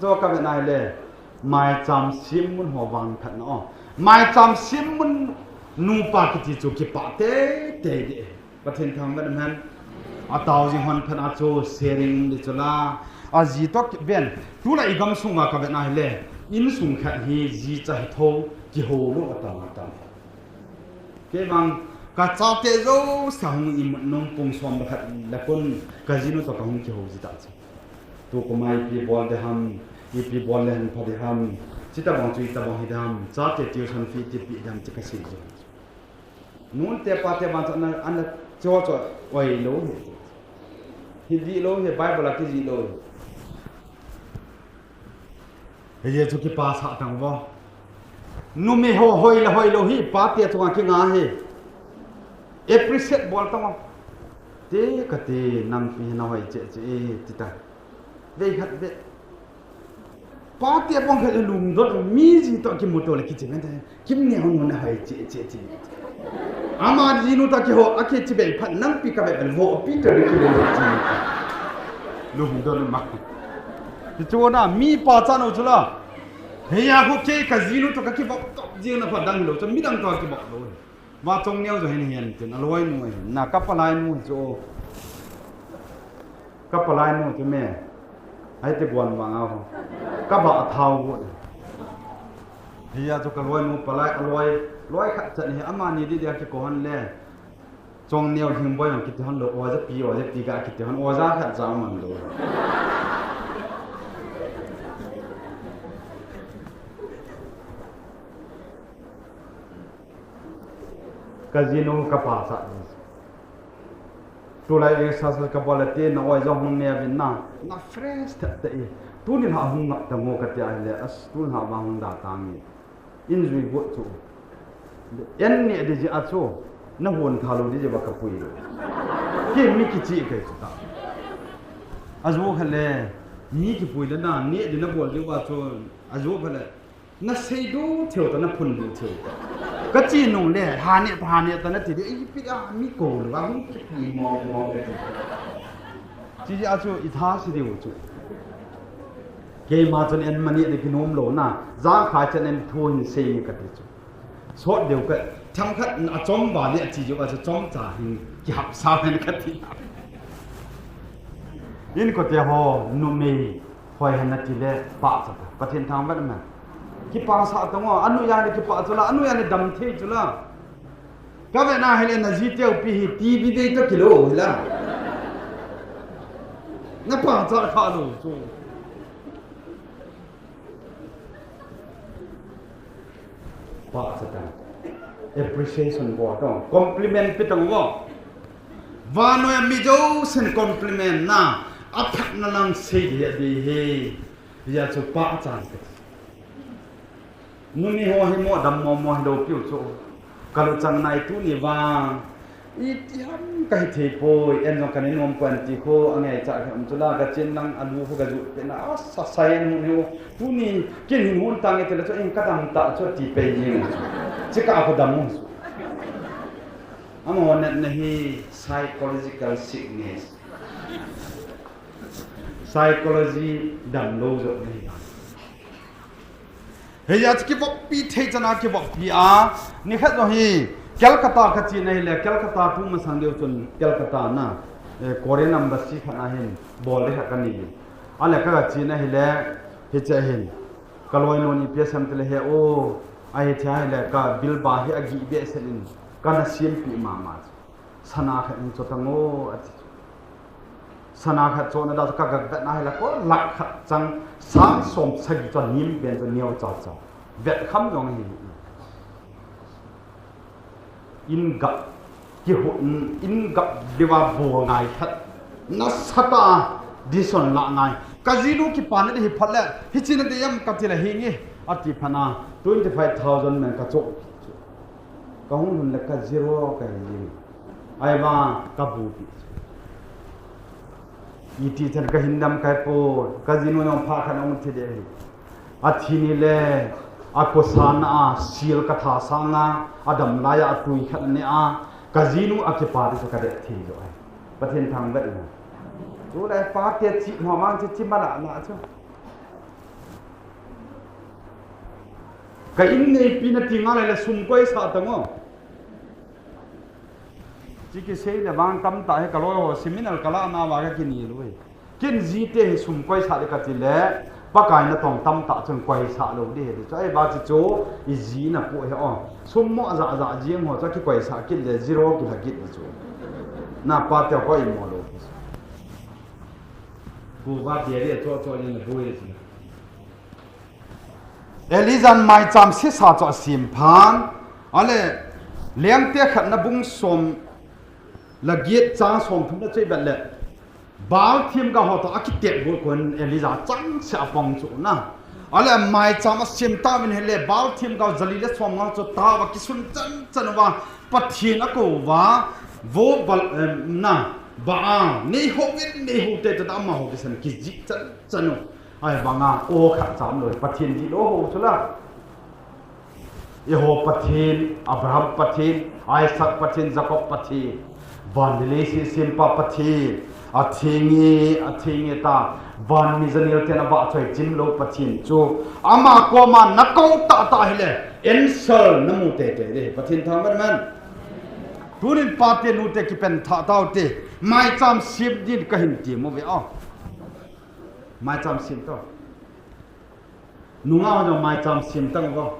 Jo kavet nai le. Maicham sem mun ho vangphat na o. Maicham sem mun nupa kiti chu kipah teitei di. Pathen thangvah in. Atao jing hon phat a chu sharing di chu la. Aji toh kiven. Tulai igamsung a kavet nai le. Insung khat hi ji cha hi tho kihou lou atam atam. Kei vang kachate jouse hung imut nung pung som le khat le kon kajinu toh kahung kihou ji ta chu. Tukum a ipi bol ding ham, ipi bol le hin pha ding ham, chuti bang chu iti bang hi ding ham, chate tuition fee iti pe ding ham ti kasei ji. Nute pate vang chu ana, ana cho cho oi lou hi. Hi di lou hi, Bible a kiji lou hi. Hijeh chun kipasah tang vo. Numei ho hoi le hoilou hi, pate chunga kinga hi. Appreciate bol tang vo. Te kate nangpi hi nahoi cheh cheh e, tita. Vei khat ve. Pate bang khat lungdon, mi ji toh kimuto le kichen te. Kimneo nu nahoi cheh cheh cheh. Ama jinu toh kiho, akichi bei phat nangpi kave bel vo pi te kive cheh. Lungdon ma. Hichu na mi pachat u chu la. Heya khu kei kajinu toh kakibok top jing na pha dang lou, chu midang toh kibok lou. Vachong neo jo hin hin tin, aloinu hin, na kapalainu chu. Kapalainu chu me. Ai te guan vang a ho. Kaba thau gu. Heya chu kaloinu palai aloi, loi khat chan hi amani di dia kiko hon le. Chong neo hing boi ang kiti hon lou, oja pi, oja pi ga kiti hon, oja khat ja man lou. Kajinu kapasah. Tulai exercise kabol le te na oi jong hung ne vin na. Na fresh thet te i. Tuni la hung ngap ta ngo kati a le as tuni la vang hung da ta nge. In jui got chu. En ne di ji a chu. Na hon tha lou di ji ba kapui lou. Ke mi kichi ke chu ta. Ajo kha le. Mi kipui le na ne di na bol di ba chu. Ajo kha le. Na seidu theu ta, na phundu theu ta. Ka chi nung le, ha ne ta, ha ne ta na ti de, ipi a mi ko lu, a hung kipi mo mo ka ti. Chi a chu i tha si diu chu. Keima chun en mani de kinom lo na, za kha chan en thu hin sei ni ka ti chu. Sot deu ka, thang khat a chom ba le a chi ju ka chu chom cha hin kihap sa hen ka ti. In ko te ho, numei, hoi hen na ti le, pah cha ta. Pathen thangvah man. Kipah sah tang o, anu ya ni kipah chu la, anu ya ni dam thei chu la. Ka ve na hile na ji teu pi hi T V ve to kilo hi la. Na pah cha kha lo chu. Pah cha ta. Appreciation ko to. Compliment pi tang o. Vannoi a mi jousen compliment na. A phat na lang sei dia di he. Ya chu pah cha ta. Numei ho hi mo dam mo mo hi lo piu chu. Ka lu chang nai tuni vang. Iti ham ka hi thei poi, en jong ka ni nom poi an ti kho, a ngaicha ka um chu la, ka chen lang a lu kho ka ju pe na, a sa sa en hun hi u. Tuni kin hin hun tang e ti le chu, in ka dam ta chu ti pe jing. Chi ka kho dam mun chu. Amaho natna hi psychological sickness. Psychology dam lo jo na hi. Hei a chu kivoppi thei chana kivoppi a, ni khat jong hi Calcutta ka chi na hile, Calcutta tu masang deu chun Calcutta na, eh, Korean embassy khat a hin bol le khat ka ni. A le ka ka chi na hile, hiche hin, ka loinu ni P S M te le he o, a hi thia hile, ka bil ba hi a gi be sen in, ka na siam pi mama chu. Sana khat in cho tang o, a ti chu. Sana khat cho na da ka ga vet na hila ko lakh khat chang sang som sagi cho nim ben cho neo cha cha. Vet kham jong hi. In gap ki hu, in gap diva bo ngai khat. Na sata dison la ngai. Ka jinu ki pa na di hi phat le. Hi chi na di yam ka ti le hi ngi. A ti phana twenty five thousand men ka cho. Ka hung hun le ka zero ka hi. Ai ba ka bu pi. Iti chan ka hin dam kai po, ka jinu jong pha khan ong thi de hi. A thi ni le, a ko sa na a, sil ka tha sa nga, a dam lai a, a tui khat ne a, ka jinu a ki pa ri ka de thi jo ai. Pathen thang vet na. Tu le pa te chi mo mang chi chi ma la na chu. Ka in nei pi na ti nga le sum koi sa ta ngo. Chi kisei le vang tamtah hi ka loi ho seminar ka la na va ka kini lui. Kin ji te hi sum koi sa de ka ti le, Pakai na tong tamtah chun koi sa lo de he. Chu ai ba chi chu, i ji na pu he o. Sum mo za za ji mo cha ki koi sa kit le zero ki la kit chu. Na pa te koi mo lo. Ku va de de cho cho ni na bu ye chi. Elijah in maicham sisa chu a sim phan, a le, Lengte khatna bung som le get chang som thum na chu i vet le, Baal themgao ho to a kitet bol kon Elijah chang se a pang chu na. A le, maicham a sim ta min he le, Baal themgao jali le som nga chu ta va kisun chan chan va, Pathen a ko va, vo bal, em, na, Baal, nei ho vin, nei ho te te da ma ho kisan ki ji chan chan u. Ai banga, o khat cham loi, Pathen ji lo ho chu la. I ho Pathen, Abraham Pathen, Isaac Pathen, Jacob Pathen. Van le leiset sempa Pathen. A theng e, a theng e ta. Van mi janel ten a va choi chim lo Pathen chu. Ama koma na ko ta ta hile. Answer na mu te te de. Pathen thang ban man. Tunin pa te nu te kipen tha tau te. Maicham sim din ka hin ti mo ve a. Maicham sim to. Nunga ho maicham sim tang vo.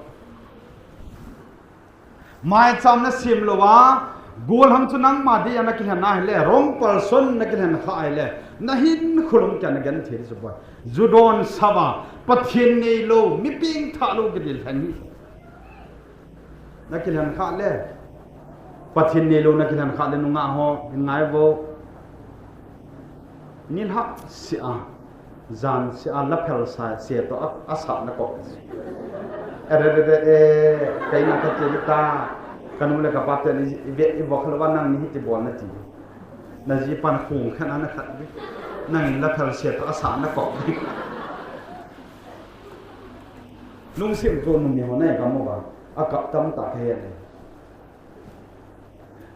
Maicham na sim lo va, gol hang chu nang ma di na kilhen na hile, wrong person na kilhen kha hile, na hin khulum kya na gen thil su ba. Ju don sa va, Pathen nei lo, mi ping tha lo ki dil hen ni. Na kilhen kha le. Pathen nei lo na kilhen kha le nunga ho, ngai vo. Ni lha si a. Jan si a la phel sa se to a, a sa na ko. E re re re e, kai na ka ti ta. Ka nu le ka pa te ni ve i vo khal wa nang ni ti bol na ti. Na ji pan khung khan na khat. Nang la phel se to a sa na ko. Lungsim chu numei ho nei kamu ba. Akap tamtah kahe le.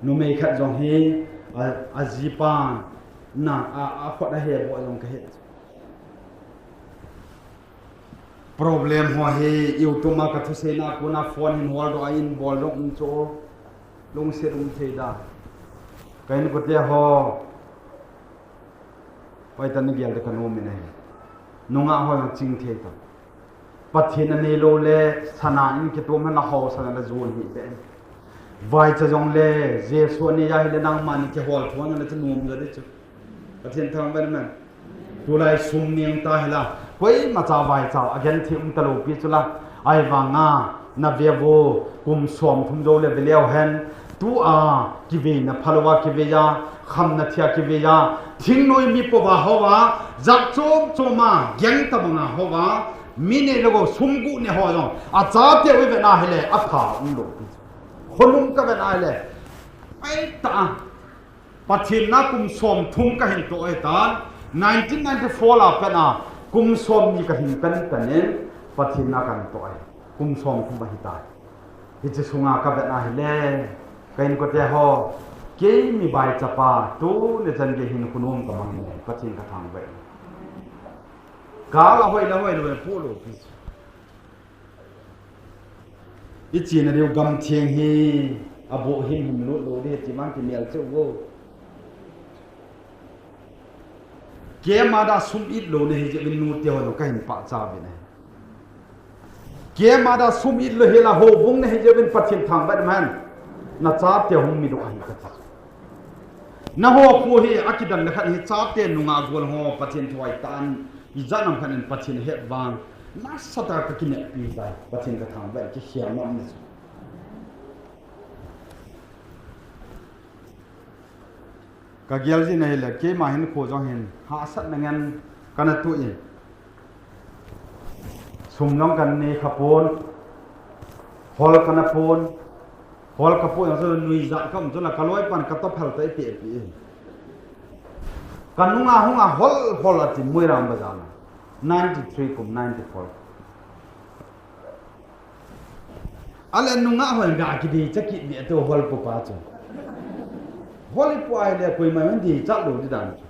Numei khat jong hi a, ajipa na a, akhut ahe bou jong kahe. Problem ho hi YouTube a kathuseina kona phone hin holdoh a in bol jong um chu lungset um thei da. Ka inkote ho. Hoitah in gel ding kanom in ahi. Nungah ho jong ching thei ta. Pathen anei lou le sana in kitom hen la haosa na la jon hi be. Vaicha jong le Jesu anei a hile nangma ni kihol thon na chu nom jo di chu. Pathen thangvah in amen. Tulai sum neng ta hila. Koimacha vaicha agenthei um talou pi chu la. Ahivanga na ve vo kum som thum jou le ve leu hen. Tua kiveina phalou a kivei a, khamna thia kivei a, thingnoi mi pova hou a, jat chom chom a, geng tabang a hou a, mi nei lou sum gu ne ho jong, achate u ve na hile, atha um lou pi. Khonung ka ve na hile, ai ta, Pathen na kum som thum kahin toh e tan, nineteen ninety-four la pen a, kum som ni kahin pen pen in, Pathen na kahin toh e, kum som thum ahi ta. Hiche sunga ka vet na hile, ka inkote ho, kei mi vaichapa, tuni chan gei hin khonung ka mang e, Pathen ka thangvah e. Ka la hoi la hoi lou, pu lou pi. I chena diu gam theng hi, aboh him him lut lou di, ti mang ti mial cheu vo. Keima da sum it lou na hi jeh uvin nute ho jong kahin pachat uvin ahi. Keima da sum it lou hila houbung na hi jeh uvin Pathen thangvah in amen. Na chate hung mi doh ahi kati. Na ho khu hi akidan le khat hi chate nunga gol ho Pathen thu ahi tan ijat nam khat in Pathen ahet vang. Nasatah a ka kineppi tai Pathen ka thangvah in kikhem ngam ni. Ka gel jin ahile, keima hinkho jong hin, hahsatna ngen kana toh in. Sum jong kana nei kha pon, hol kana pon, hol ka pon jong chu nuijat ka um chu la ka loi pan ka tophel ta i pe pi in. Ka nunga hunga hol hol ati Moirang bazar na. Ninety three kum ninety four. Ale nungah hoi ga kidei cha kit ve to hol pu pa chu. Hol pu ahile koima man dei cha lou di dan chu.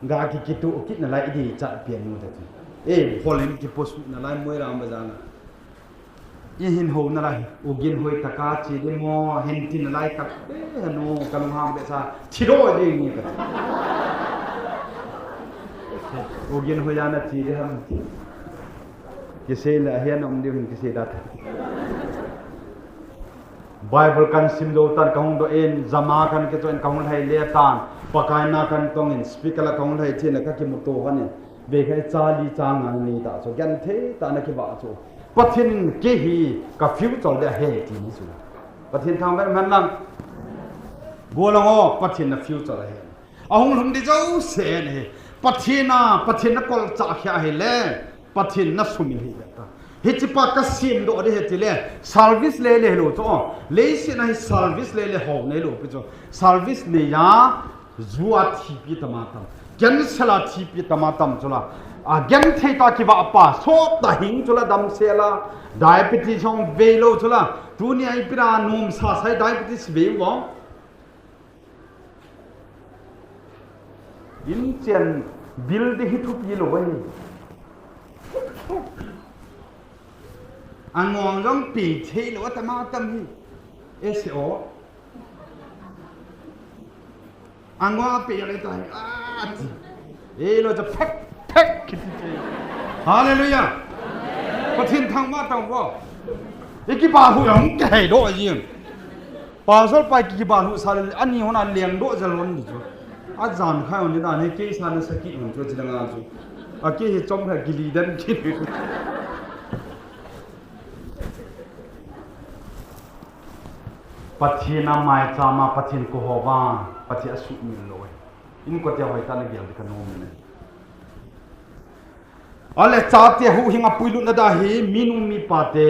Ga ki kitu kit nalai dei cha pian nu ta chu. E hol in kiposu nalai Moirang bazar na. I hin hou nalai, u gin hoi taka chi di mo, hin tin nalai tak, eh, no, ka lunghang behseh, thi do di ni ka. U gin hoi ana chi di ham. Kisei le ahian um di hin kisei dat. Bible kan sim do tan ka hung do in, jama kan kicho in ka hung lhai le tan, Pakai na kan tong in, speaker la ka hung lhai chin le ka kimuto han in, Vei khat cha li cha nga ni ta chu, genthei tah na kivah chu. Pathen in kei hi ka future le ahe ti ni chu. Pathen thangvah in amen lang. Golang o, Pathen na future ahe. Ahung lhung di jouse ahi. Pathen a, Pathen na kolchah khia ahile, Pathen na sumil hi ta. Hiche pa ka semdoh di ahi tile, service le le hilou chu. Leiset a hi service le le hou neilou pi chu. Service neiya, Ju a thipi tam a tam. Cancer a thipi tam a tam chu la. A genthei tah kivah pa, sot tah hing chu la damsel a. Diabetes hung veilou chu la. Tuni a ipi da nom sasa diabetes vei vong. Inchen bil di hi thupi lou ahi. Angong jong pi thei lou a tam a tam hi. Ese o. Angong a pe le tai. Ah, ti. E lo cha phek, phek, kiti che. Hallelujah. Pathen thangvah tang vo. I kibal hu jong kihei doh jing. Pastor pa kibal hu sa le, ani hon a leng doh jal hon di chu. Ajan khai hon ni dan hi kei sa na sakit hon chu chi dang a chu. A kei hi chom kha kili dan kili. Pathen a maicham a, Pathen ko hou va, Pathen a sumil lou. Inkote hoitah na gel di ka nom in ahi. Ale chate huhhing a puilut na da hi, minu mipa te,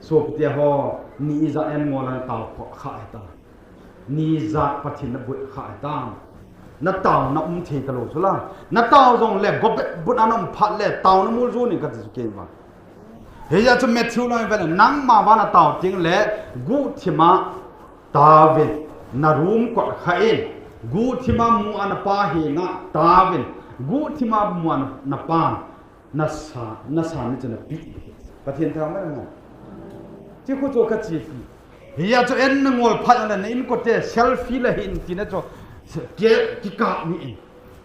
sopite ho, ni ijat in ngol a na tao kha hita. Ni ijat Pathen na boi kha hita. Na taona um thei talou chu la. Na tao jongle, gobet but a na um phat le, taona mul ju ning kati chu kei vang. Hijeh chun Matthew lang i vet le, nangma vang na tao teng le, guhthima taovin, na room kot kha in, guhthima mu a na pa henga taovin, guhthima mu a na, na pa na sa, na sa ni chu na pi. Pathen thangvah mo. Ti khu chu ka chi pi. Hijeh chun en na ngol phat le na inkote selfie la hin ti na chu ke kikap ni in.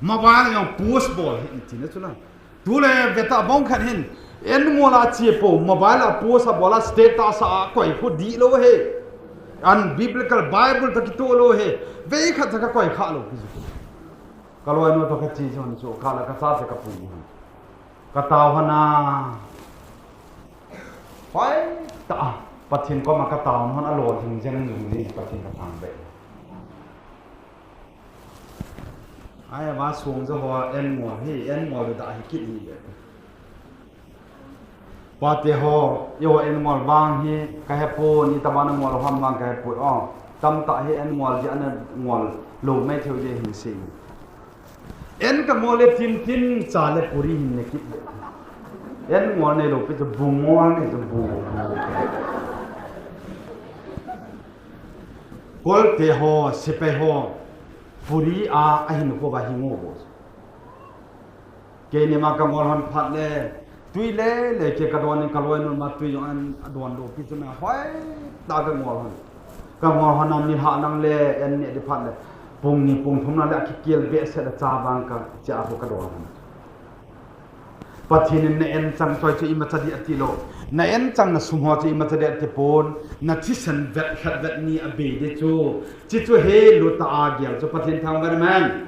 Mobile a jong post bol hin ti na chu la. Tule veta bong khat hin. En ngol a chi po, mobile a post a bol a, status a koi khu dihlou he. Unbiblical, Bible toh kitoh lou he. Vei khat cha ka koi kha lou ki chu. Ka loinu toh ka chi chu chu ka la ka cha cha ka pu ni. Ka tao hon a. Hoitah a. Pathen koma ka tao hon a lolhing jeng jong ni Pathen ka thangvah. Ai, va sung jo ho en ngol hi, en ngol da hi kit hi le. Pate ho, eiho en ngol vang hi, ka he pon, itobang na ngol ham vang ka he pon. Oh, tamtah hi en ngol ji ana ngol lou mai thei u ji hin sei. En ka ngol le tin tin cha le puri hin ne kit le. En ngol neilou pi chu bu ngol ne chu bu. Kolte ho, sepai ho, puri a, ahin kho va hi ngo bo. Keini ma ka ngol hon phat le, tui le, le ke ka don in ka loinu ma tui jong an a don lou pi chu na hoitah ka ngol hon. Ka ngol hon a ni ha nang le, en ne di phat le, pung ni pung thum na le a kikel behseh le cha vang ka cha ho ka don hon. Pathen in na en chang choi chu imacha di ati lou. Na en chang na sum ho chu imacha di ati pon. Na thisan vet khat vet ni a bei di chu. Chi chu he lu ta a gel chu Pathen thangvah amen.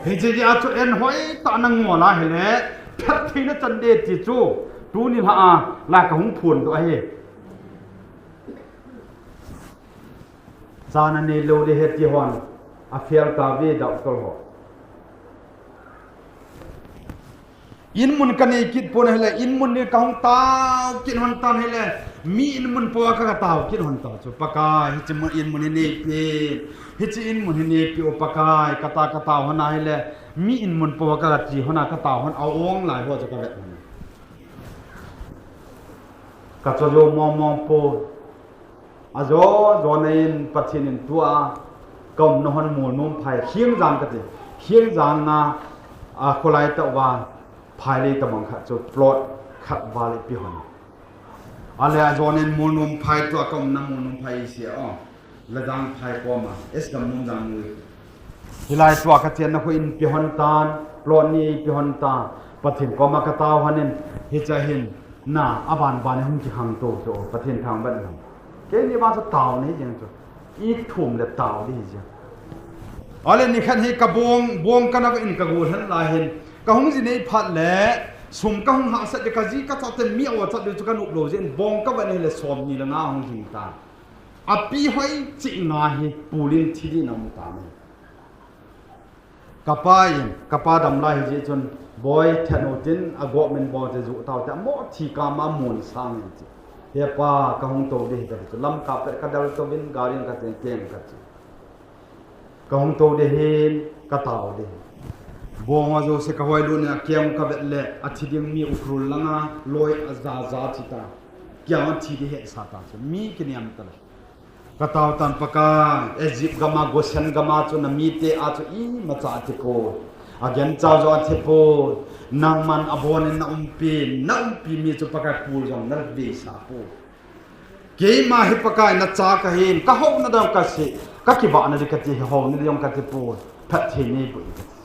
Hiche jeh a chu en hoitah na ngol a hile, phat thei na chan di ti chu. Tuni la a, la ka hung phon doh ahi. Cha na neilou di he ti hon. A fail ta ve doctor ho. Inmun ka nei kit pon hile, inmun ni ka hung tao kit hon tan hile, mi inmun po a ka, ka tao kit hon ta chu. Pakai, hiche mun inmun hi neipi, hiche inmun hi neipi o Pakai, ka ta, ka tao hon a hile, mi inmun po a ka, ka ti hon a ka tao hon a ong lai ho chu ka vet hon. Ka cho jo mong mong po. Ajo, jo na in Pathen in tua, ka umna hon Molnom phai, Khengjang kati, Khengjang a, a kholai tah uva, phai lei tabang khat chu plot khat val eipe hon. Ale ajo na in Molnom phai tua ka umna Molnom phai ise o, Ladang phai koma, S Gamnom Jangnu. Hilai tua ka chenna khu in pe hon tan, plot ni eipe hon tan, Pathen koma ka tao hon in, hiche hin, na, aban ban hung kikhang to, to, Pathen thangvah in. Keini vang chu tao nei jeng chu. I thum le tao di jeng. Ale nikhat hi ka bong, bong ka na in ka gol hen la hin. Ka hung ji nei phat le, sum ka hung hahsat di ka ji ka cha te mi a o chat di chu ka nop lou jin bong ka va nei le som ni le nga hung hing ta. Api hoi chi nga hi pulin thi di na mu ta mai. Ka pa in, ka pa dam lai hi jeh chun, boi, that u tin, a government bol te ju tau te, mo thi ka ma mun sang in chi. He pa, ka hung to di hi ta chu, lam ka pe ka dal to vin, gari ka teng teng ka chi. Ka hung to di hin, ka tao di. Bong a jo se ka hoi lu ne, a kiang ka vet le, a thi ding mi Ukhrul langa, loi a ja ja thi ta. Kiang a thi di he sa ta chu, mi kiniam ta le. Ka tao tan Pakai, Egypt gama, Goshen gama chu na mite a chu imacha a thi poi. A gancha jo a thi poi. Nangman abon in na umpi, na umpi mi chu Pakai pul jong na veisa poi. Keima hi Pakai na cha ka hin, ka houna dong ka se, ka kivahna di ka ti, houna di jong ka ti poi. Phatthei nei poi ka ti.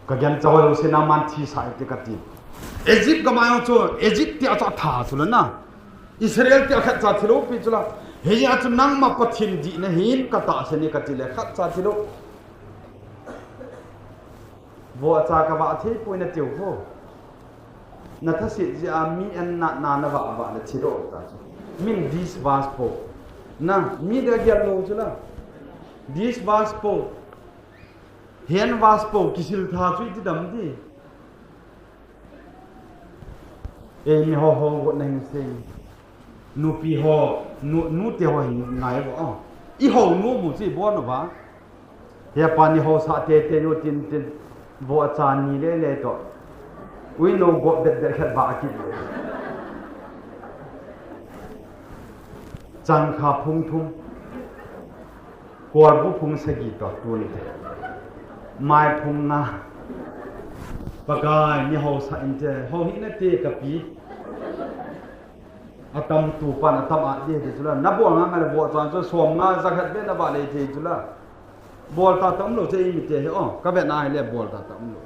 Ka gancha ho jouse nangman thi sa e ti ka ti. Egypt gama jong chu, Egypt ti a chu a tha chu la na. Israel ti a khat cha thi lou pi chu la. Hijeh a chu nangma Pathen dihna hin ka tahsan e ka ti le khat cha thi lou. Vo a cha ka vah thei poi na tiu ho. Na thaset jeh a mi an na, na, na vah, vah le thi lou ta chu. Min dis vas po. Na, mi le gel lou chu la. Dis vas po. Hen vas po kisil tha chu iti dam di. Eimi ho ho got na hin sei. Nupi ho, nu, nute ho hin ngai vo. I ho nu mu chi bon va. Hepa ni hausah tete u tin tin. Vohcha ni le le toh. Uinou gop bet bet khat ba kit. Changkha phung thum. Kolbu phung sagi toh tuni te. Mai phung nga. Pakai ni hausah inte. Hou hih nate kapi. Atam tupan atam a di di chula. Nabol nga nga le vohcha chu som nga jakhat be nabol le di chula. Bol tata umlou che imite hi o. Kavet na hile bol tata umlou.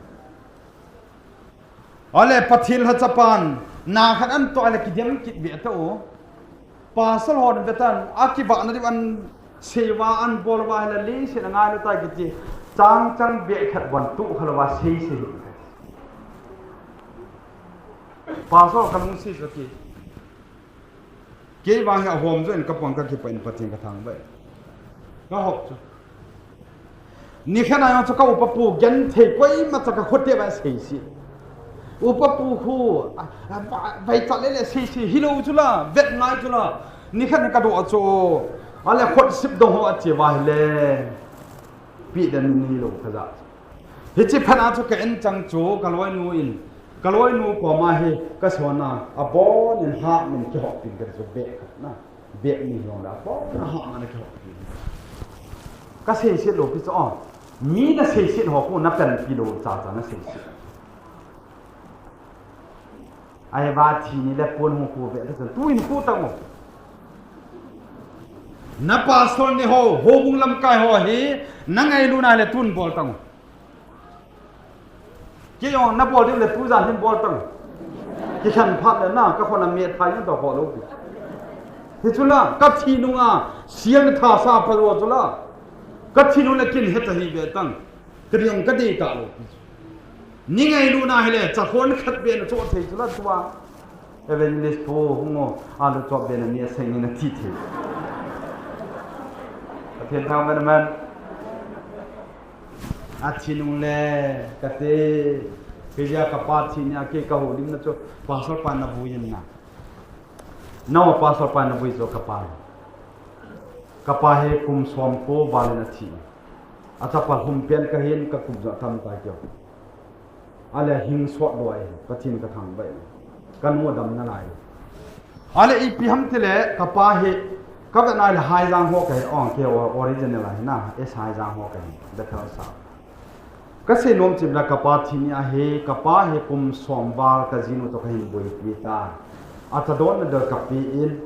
Ale Pathen lhachapan, na khat anatoh le kidem kit ve tao. Pastor hon vetan, akivahna diu ahin seiuva ahin bol uva hile leiset a ngailou tai kiti. Chang chang beh khat bon tu khalouva sei sei. Pastor kalung sei sei kei. Kei vang hi ahom joh in kapang kakipah in Pathen kathangvah e. Kahop chu. Nikhat na jong chu ka upa pu genthei koimacha kakhote va sei sei. Upa pu khu, a, a, va, vaichat le le sei sei, hilou chula, vet ngai chula. Nikhat ni kadoh chu, ale khut sip dong ho ache uva hile. Pi den ni lou kaja. Hiche phat a chu ka en chang chu, kaloinu in. Kaloinu koma hi, kasona, abon in ha min kihop pin kati chu beh khat na. Beh ni jong la, abon in ha min kihop pin. Kasei sei lou pi chu o. Mi nasei sei ho khu napanpi lou chacha nasei sei. Ahivang thi ni le pon hung khu ve le chun tuin khu tang o. Na pastor ni ho, houbung lamkai ho hi, nangailutna le tun bol tang o. Kei jong nabol diu le tujan hin bol tang o. Kikhen phat le na, kakhona met phai ni toh ho lou pi. Hichu la, kathi nunga, siang tha sa pha lou chu la. Kathi nung le kin heta hi ve tang. Kadei jong kadei talou pi. Ni ngailutna hile, chakhon khat be nacho thei chu la tua. Evangelist pu, hung o, alu chop be nani aseng ni nati thei. Pathen thangvah in amen. Athi nung le, kate, kei jeh a kapa thi ni a kei kahoulimna chu, pastor pa navui in na. Nao pastor pa navui chu kapa. Kapa hi kum som ko val in athi. Achapa lhum pen kahin kakum jo atam tai keo. Ale hing sot lou ahi, Pathen kathangvah e. Kanu adam nalai. Ale ipi ham tile, kapa hi, kavet na le Haijang ho kahi, ong ke o-, original ahi na, S Haijang ho kahi, Bethel sa. Kasei nom chu la kapa thi ni ahi, kapa hi kum som val kajinu toh kahin boipi ta. Acha don na do kapi in,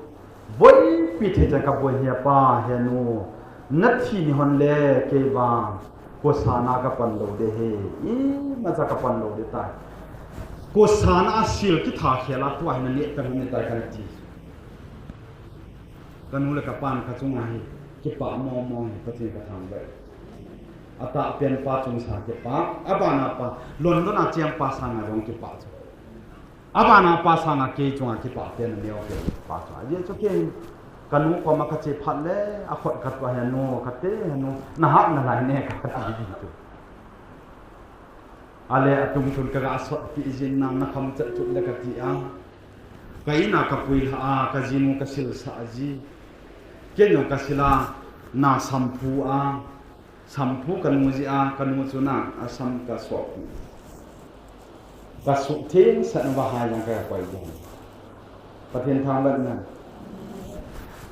boipi thei chan kaboi hi apa, he nu. Nathi ni hon le, kei vang. Kosana kapan lou de he, imacha kapan lou de tai. Kosana a sil kitha khel a tua hi nane tan ni tai kana ti. Kanu le kapan kachunga hi, kipah mong mong hi, Pathen kathangvah e. Atah pen pa chungsa kipah, abana pa, London a cheng pa sanga jong kipah chu. Abana pa sanga kei chunga kipah pen, aneo pen pa chunga. Ajeh chu kei, kanu koma kache phat le, akhut katua he nu, kate he nu, nahat nalai ne kati di tu. Ale atum tun kaga sotpi jin na, nakham chet chut le kati a. Ka in a kapui lha a, kajinu kasilsa ji. Kei jong kasil a, na samphu a. Samphu kanu jeh a, kanu chu na, asam kasop. Kasuh theng sat uva hai jong kakoi jong. Pathen thangvah in amen.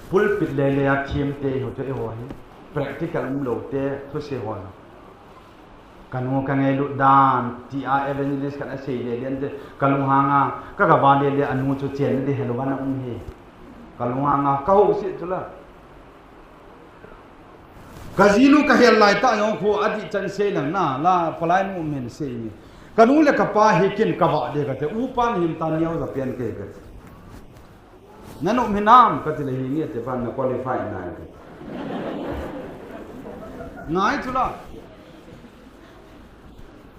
Pulpit lele a thiem te ho chu eiho hi. Practical umlou te, thuse ho. Kanu kangailut dan, tia evangelist kana sei lele ante, kalunghang a, kagava lele anu chu chen di helou va na um hi. Kalunghang a, kahou si chu la. Kajinu kahel lai ta jong khu adih chan sei lang na, la palai nu men sei ni. Kanu le kapa hi kin kava de kate, upa nahin ta neo ja pen ke kate. Nanu minam kati le hi nge te pan na qualify nai. Ngai chu la.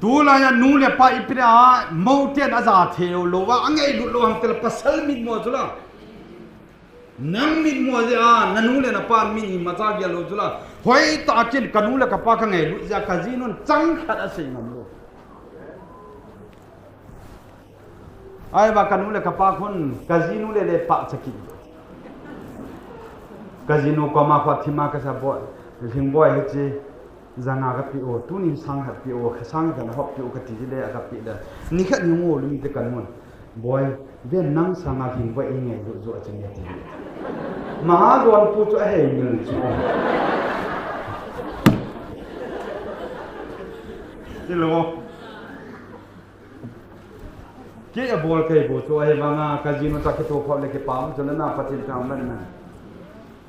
Tulai a nu le pa ipi a, moten aja thei lou va, angailut lou ham tela pasal mitmo chu la. Nang mitmo jeh a, nanu le napa min imacha gel lou chu la. Hoitah a kin kanu le kapa kangailut jeh a, kajinun chang khat asei ngam lou. Ahivang kanu le kapa khun, kajinu le le pah chaki. Kajinu koma khut thima kasa boi, Lhingboi hiche. Janga ka pe o, tunin sang khat pe o, kha sang khat hop pe o ka ti le, a ka pe le. Ni khat ni ngo lum te kan mun. Boy, ben nang sanga hing boy i ngai lu zu a chang ya ti. Maha zuan pu chu a hei mil chu. Ti lo. Kei a bol kei bu chu ahi vanga, ka jinu ta kitoh phot le kipah chu na, na Pathen thangvah na.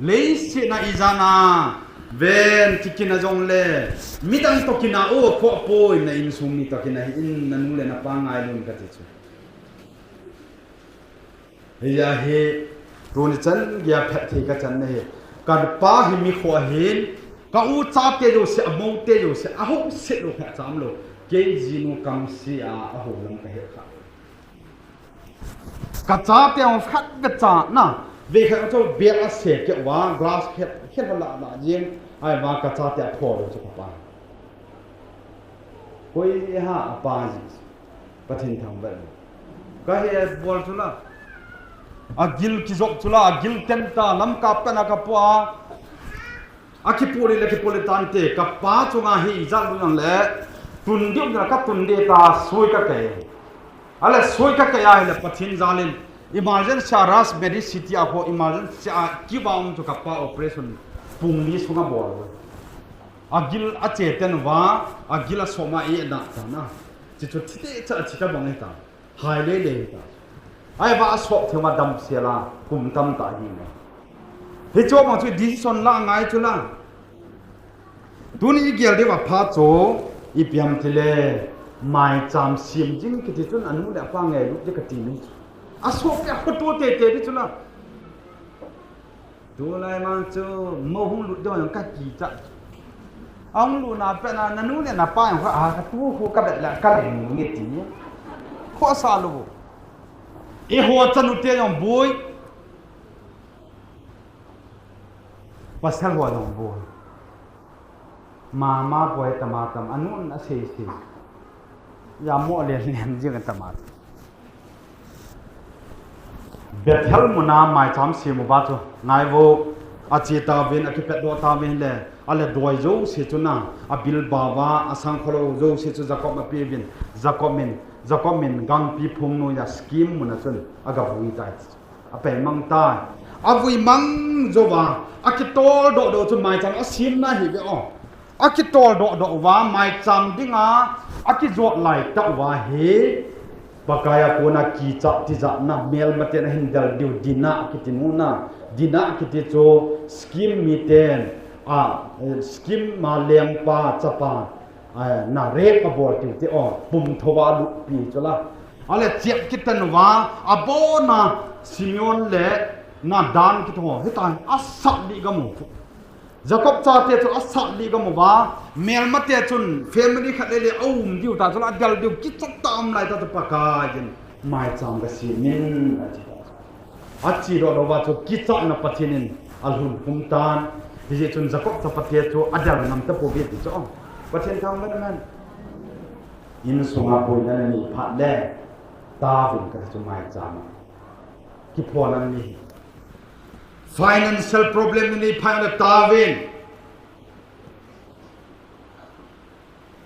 Leiset na ijat na, ven tikina jong le, midang toh kina o, khoh poi na insung mi toh kina hi in na nu le na pa ngai lun ka ti chu. Hiya hi, tuni chan geiya phat thei ka chan na hi. Ka pa hi mi khoh ahin, ka u chate jouse, a mou te jouse, a ho se lo kha cham lo. Kei jinu kam si a, a ho lam ka he kha. Ka chate hong khat ve cha na, ve khat chu bel a se ke wa, glass khet, khet la la jing, ai wa ka chate a pho lo chu ka pa. Koi ha a pa ji. Pathen thangvah. Ka he bol chu la. A gil kijop chu la, a gil ten ta, lam ka pen a ka pu a. A kipu le, le kipu le tan te, ka pa chunga hi ijat lu yang le. Tun diu na ka tun de ta, soi ka kai. Ale soi ka kai a hi le Pathen jalin. Emergency a Rajmedicity a ko emergency a kiva um chu ka pa operation pung ni sunga bol. A gil a che ten va, a gil a soma e na ta na. Chi chu thi te cha chi ta bang e ta. Hai le le ta. Ai va a sok thema dam se la, kum tam ta hi na. Hi chu bang chu decision la ngai chu la. Tuni i gel deuh a pha chu, ipi ham ti le, maicham sem jing kiti chun a nu le a pa ngailut ding kati ni. A sopi a khoto tete ding chu la. Tulai mang chu, mo hung lut deuh jong ka kicha. A hung lut na pet na, na nu le na pa jong kha, a, ka tu khu ka bet la, ka leng nge ti ni. Khosa lou. Eiho chanu te jong boi. Pasal ho jong boi. Mama boi tama tam, anun a sei sei. Ya mo len len jing tama. Bethel muna maicham sem uva chu, ngai vo, a che ta vin, a kipet doh ta vin le, a le doi jouse chu na, a bilbao va, a sang kholou jouse chu Jacob a pe vin, Jacob min, Jacob min gangpi phung noiya scheme muna chun, a ga vui tai. A pei mang tai. A vui mang jou va, a kitol doh doh chu maicham a sem na hi ve o. A kitol doh doh uva, maicham dinga, a kijot lai tah uva hi, Pakai a kona kicha tijat na, melmaten ahin del diu, dina kiti nu na, dina kiti chu, scheme miten, a, eh, scheme ma lengpa, chapa, eh, na rep a bol tiu ti o, pum thova lutpi chu la. A le chep kitan uva, a bona Simeon le na Dan kiti ho, hitan, a sat di gamu. Jacob chate chu a sat li gam uva, melmate chun family khat le le a um diu ta chu la, a del diu kichat ta um lai ta chu Pakai in maicham ka sem in a chi ta. A chi doh doh uva chu kichatna Pathen in a lhun khum tan. Hijeh chun Jacob chapate chu a del ngam ta pouve ti chu. Pathen thangvah in amen. Insunga boina na nei phat le, taovin ka chu maicham. Kiphona ni. Financial problem na nei phat le taovin.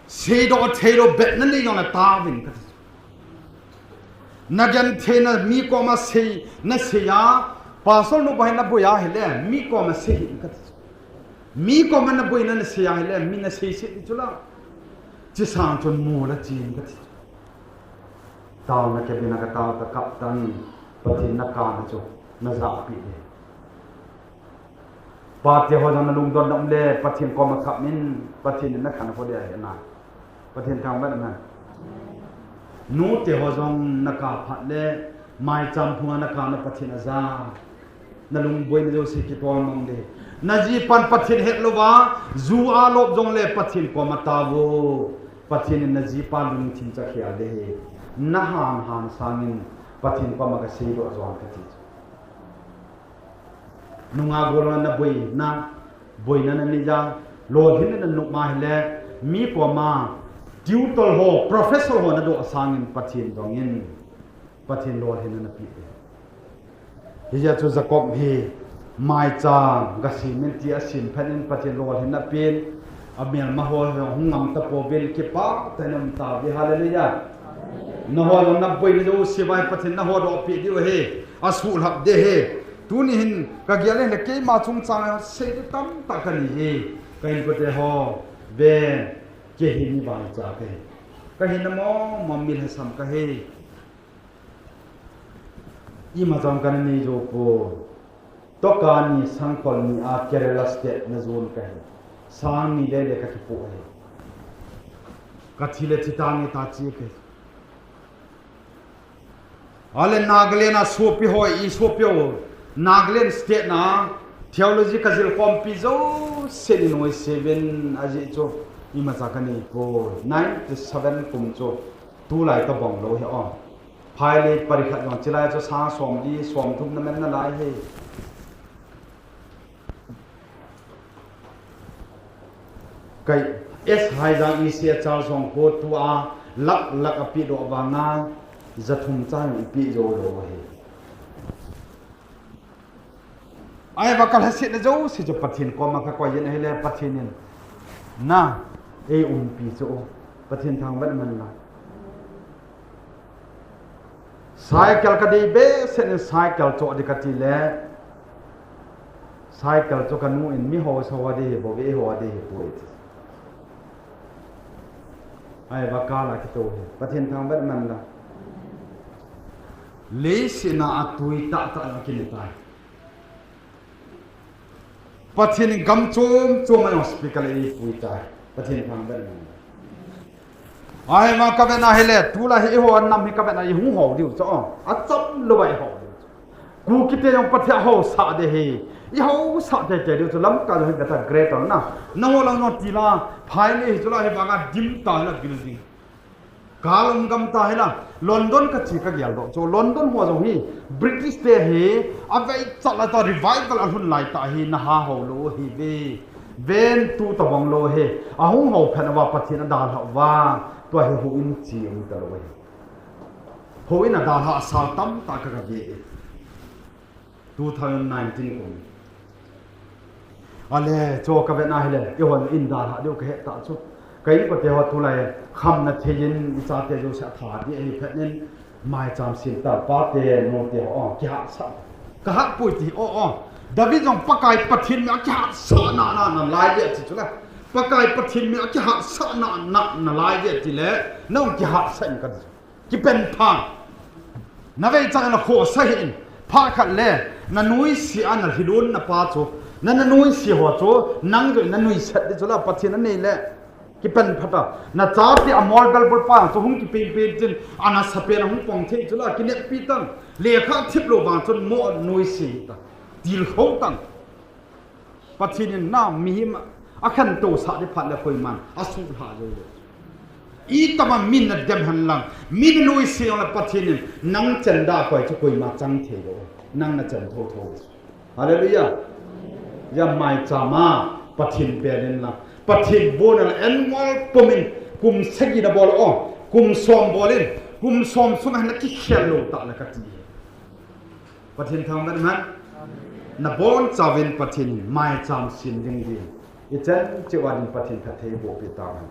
Seidoh theilou bet na nei jong le taovin ka ti. Na gentheina mi koma sei, na sei a, pastor nu boi na boi a hile, mi koma sei hih in ka ti. Mi koma na boina na sei a hile, mi na sei sei di chu la. Chi sang chun mu la chin ka ti. Taona kebina ka tao ta kap tan, Pathen na kana chu, na japeh le. Pate ho jong na lungdon na um le, Pathen koma kap in, Pathen in na khankho ding ahi na. Pathen thangvah in amen. Nute ho jong na kap phat le, maicham phunga na kap na Pathen aja. Na lungboina jouse kitol mang ding. Na jipan Pathen het louva, ju a lop jong le Pathen koma tao vo. Pathen in na jipa lungthim chu akhel ding ahi. Na han han sangin Pathen koma ka seidoh jong ka ti. Nungah golhang na boina, boina na nei a, lolhinna na nop ma hile, mi koma, tutor ho, professor ho na doh sangin Pathen dongin, Pathen lolhinna na pe. Hijeh chun Jacob hi, maicham, ka sem in ti a sem phat in Pathen lolhinna pen, Amelma ho jong hung ngam tapouvin kipah tah in um tauve. Hallelujah. Nangho jong naboina jouse uva Pathen in nahodoh peh diu ahi. Asuhlhap ding ahi. Tuni hin kagel le keima chungchang a seiding tamtah kanei e. Ka inkote ho, ven, kei hi mi vaicha kahi. Kahina mong mong, mi lhasam kahi. Imacha kana nei jou poi. Toh kani Sangkhol ni a Kerala State najon kahi. Sang ni le le kakipoh ahi. Kathi le thi tange ta chi kahi. Ale Nagaland a sopi ho, i sopi ho, Nagaland State na theology kajil khompi jouse ni noi seven ajeh chu imacha kanei poi. Ninety seven kum chu tulai tobang lou hi o. Phailei parikhat jong chilai chu sang somli somthum naman nalai hi. Kai, S Haijang E C H R song ko tua lakh lakh apeh doh vanga jathum cha jong ipeh jou lou hi. Ahivanga kalhasetna jouse chu Pathen koma kakoi in ahile Pathen in na eiumpi chu Pathen thangvah man lang. Cycle kadei behseh in cycle choh ding kati le, cycle chu kanu in mi ho sa ho ding hi bou ve, eiho ding hi poi ti. Ahivanga kala kitou hi Pathen thangvah man lang. Leiset a atui tahtah jong kine tai. Pathen in gam chom chom a jong speaker eipui tai. Pathen thangvah man lang. Ahivanga kavet na hile, tulai hi eiho nam hi kavet na ihung hou diu chu, achamlouva ihou diu chu. Kukite jong Pathen ahousah ding hi. Ihousah teitei diu chu, lamkai jong hi beta greater na. Nangho lang jong tila, phailei hi chula hivanga dim ta hila building. Kalom gam ta hila, London kache kageldoh chu, London ho jong hi, British te hi, aveichat lai tah revival alhun lai tah hi, naha houlou hive. Ven, tu tobang lou hi, ahung hou phat uva Pathen adalhah uva, tua hi houin che um talou hi. Houin adalhah sal tamtah ka, kave e. Two thousand nineteen kum. Ale, chu kavet na hile, eihon in dalhah diu kahet tah chu. Ka inkote ho tulai, khamna thei in ichate jouse atha ding ahi phat in, maicham sem ta, pate, nute ho, kihatsah. Kahatpoi ti, o, o. David jong Pakai Pathen mi a kihatsah na, na, nalai ve ti chula. Pakai Pathen mi a kihatsah na, na, nalai ve ti le, nang kihatsah in kati. Kipenpha. Naveichang in nakhohsah hih in. Phat khat le, nanuisat a nalhilun napa chu, na, nanuisat ho chu, nang jong nanuisat ding chula Pathen anei le. Kipenpha ta. Nachate amol belbul pa chu hung kipenpen tin, anasapen a hung pang thei chula, kineppi tan. Lekha thip lou vang chun mo nuisat ta. Tilkhou tan. Pathen in na mihem akhantousah ding phat le koiman asuhlhah jou lou. Itama min nadem hen lang, min nanuisat jongle Pathen in nang chendah koi chu koima chang thei lou. Nang nachan thotho. Hallelujah. Hia maicham a Pathen bel in lang, Pathen bon a annual pum in kum sagi nabol o, kum som bol in, kum som sunga nakikhel lou tah le kati. Pathen thangvah man. Nabonchauvin Pathen in maicham sem ding din, ichan cheh uva din Pathen phatthei bohpeh tahen.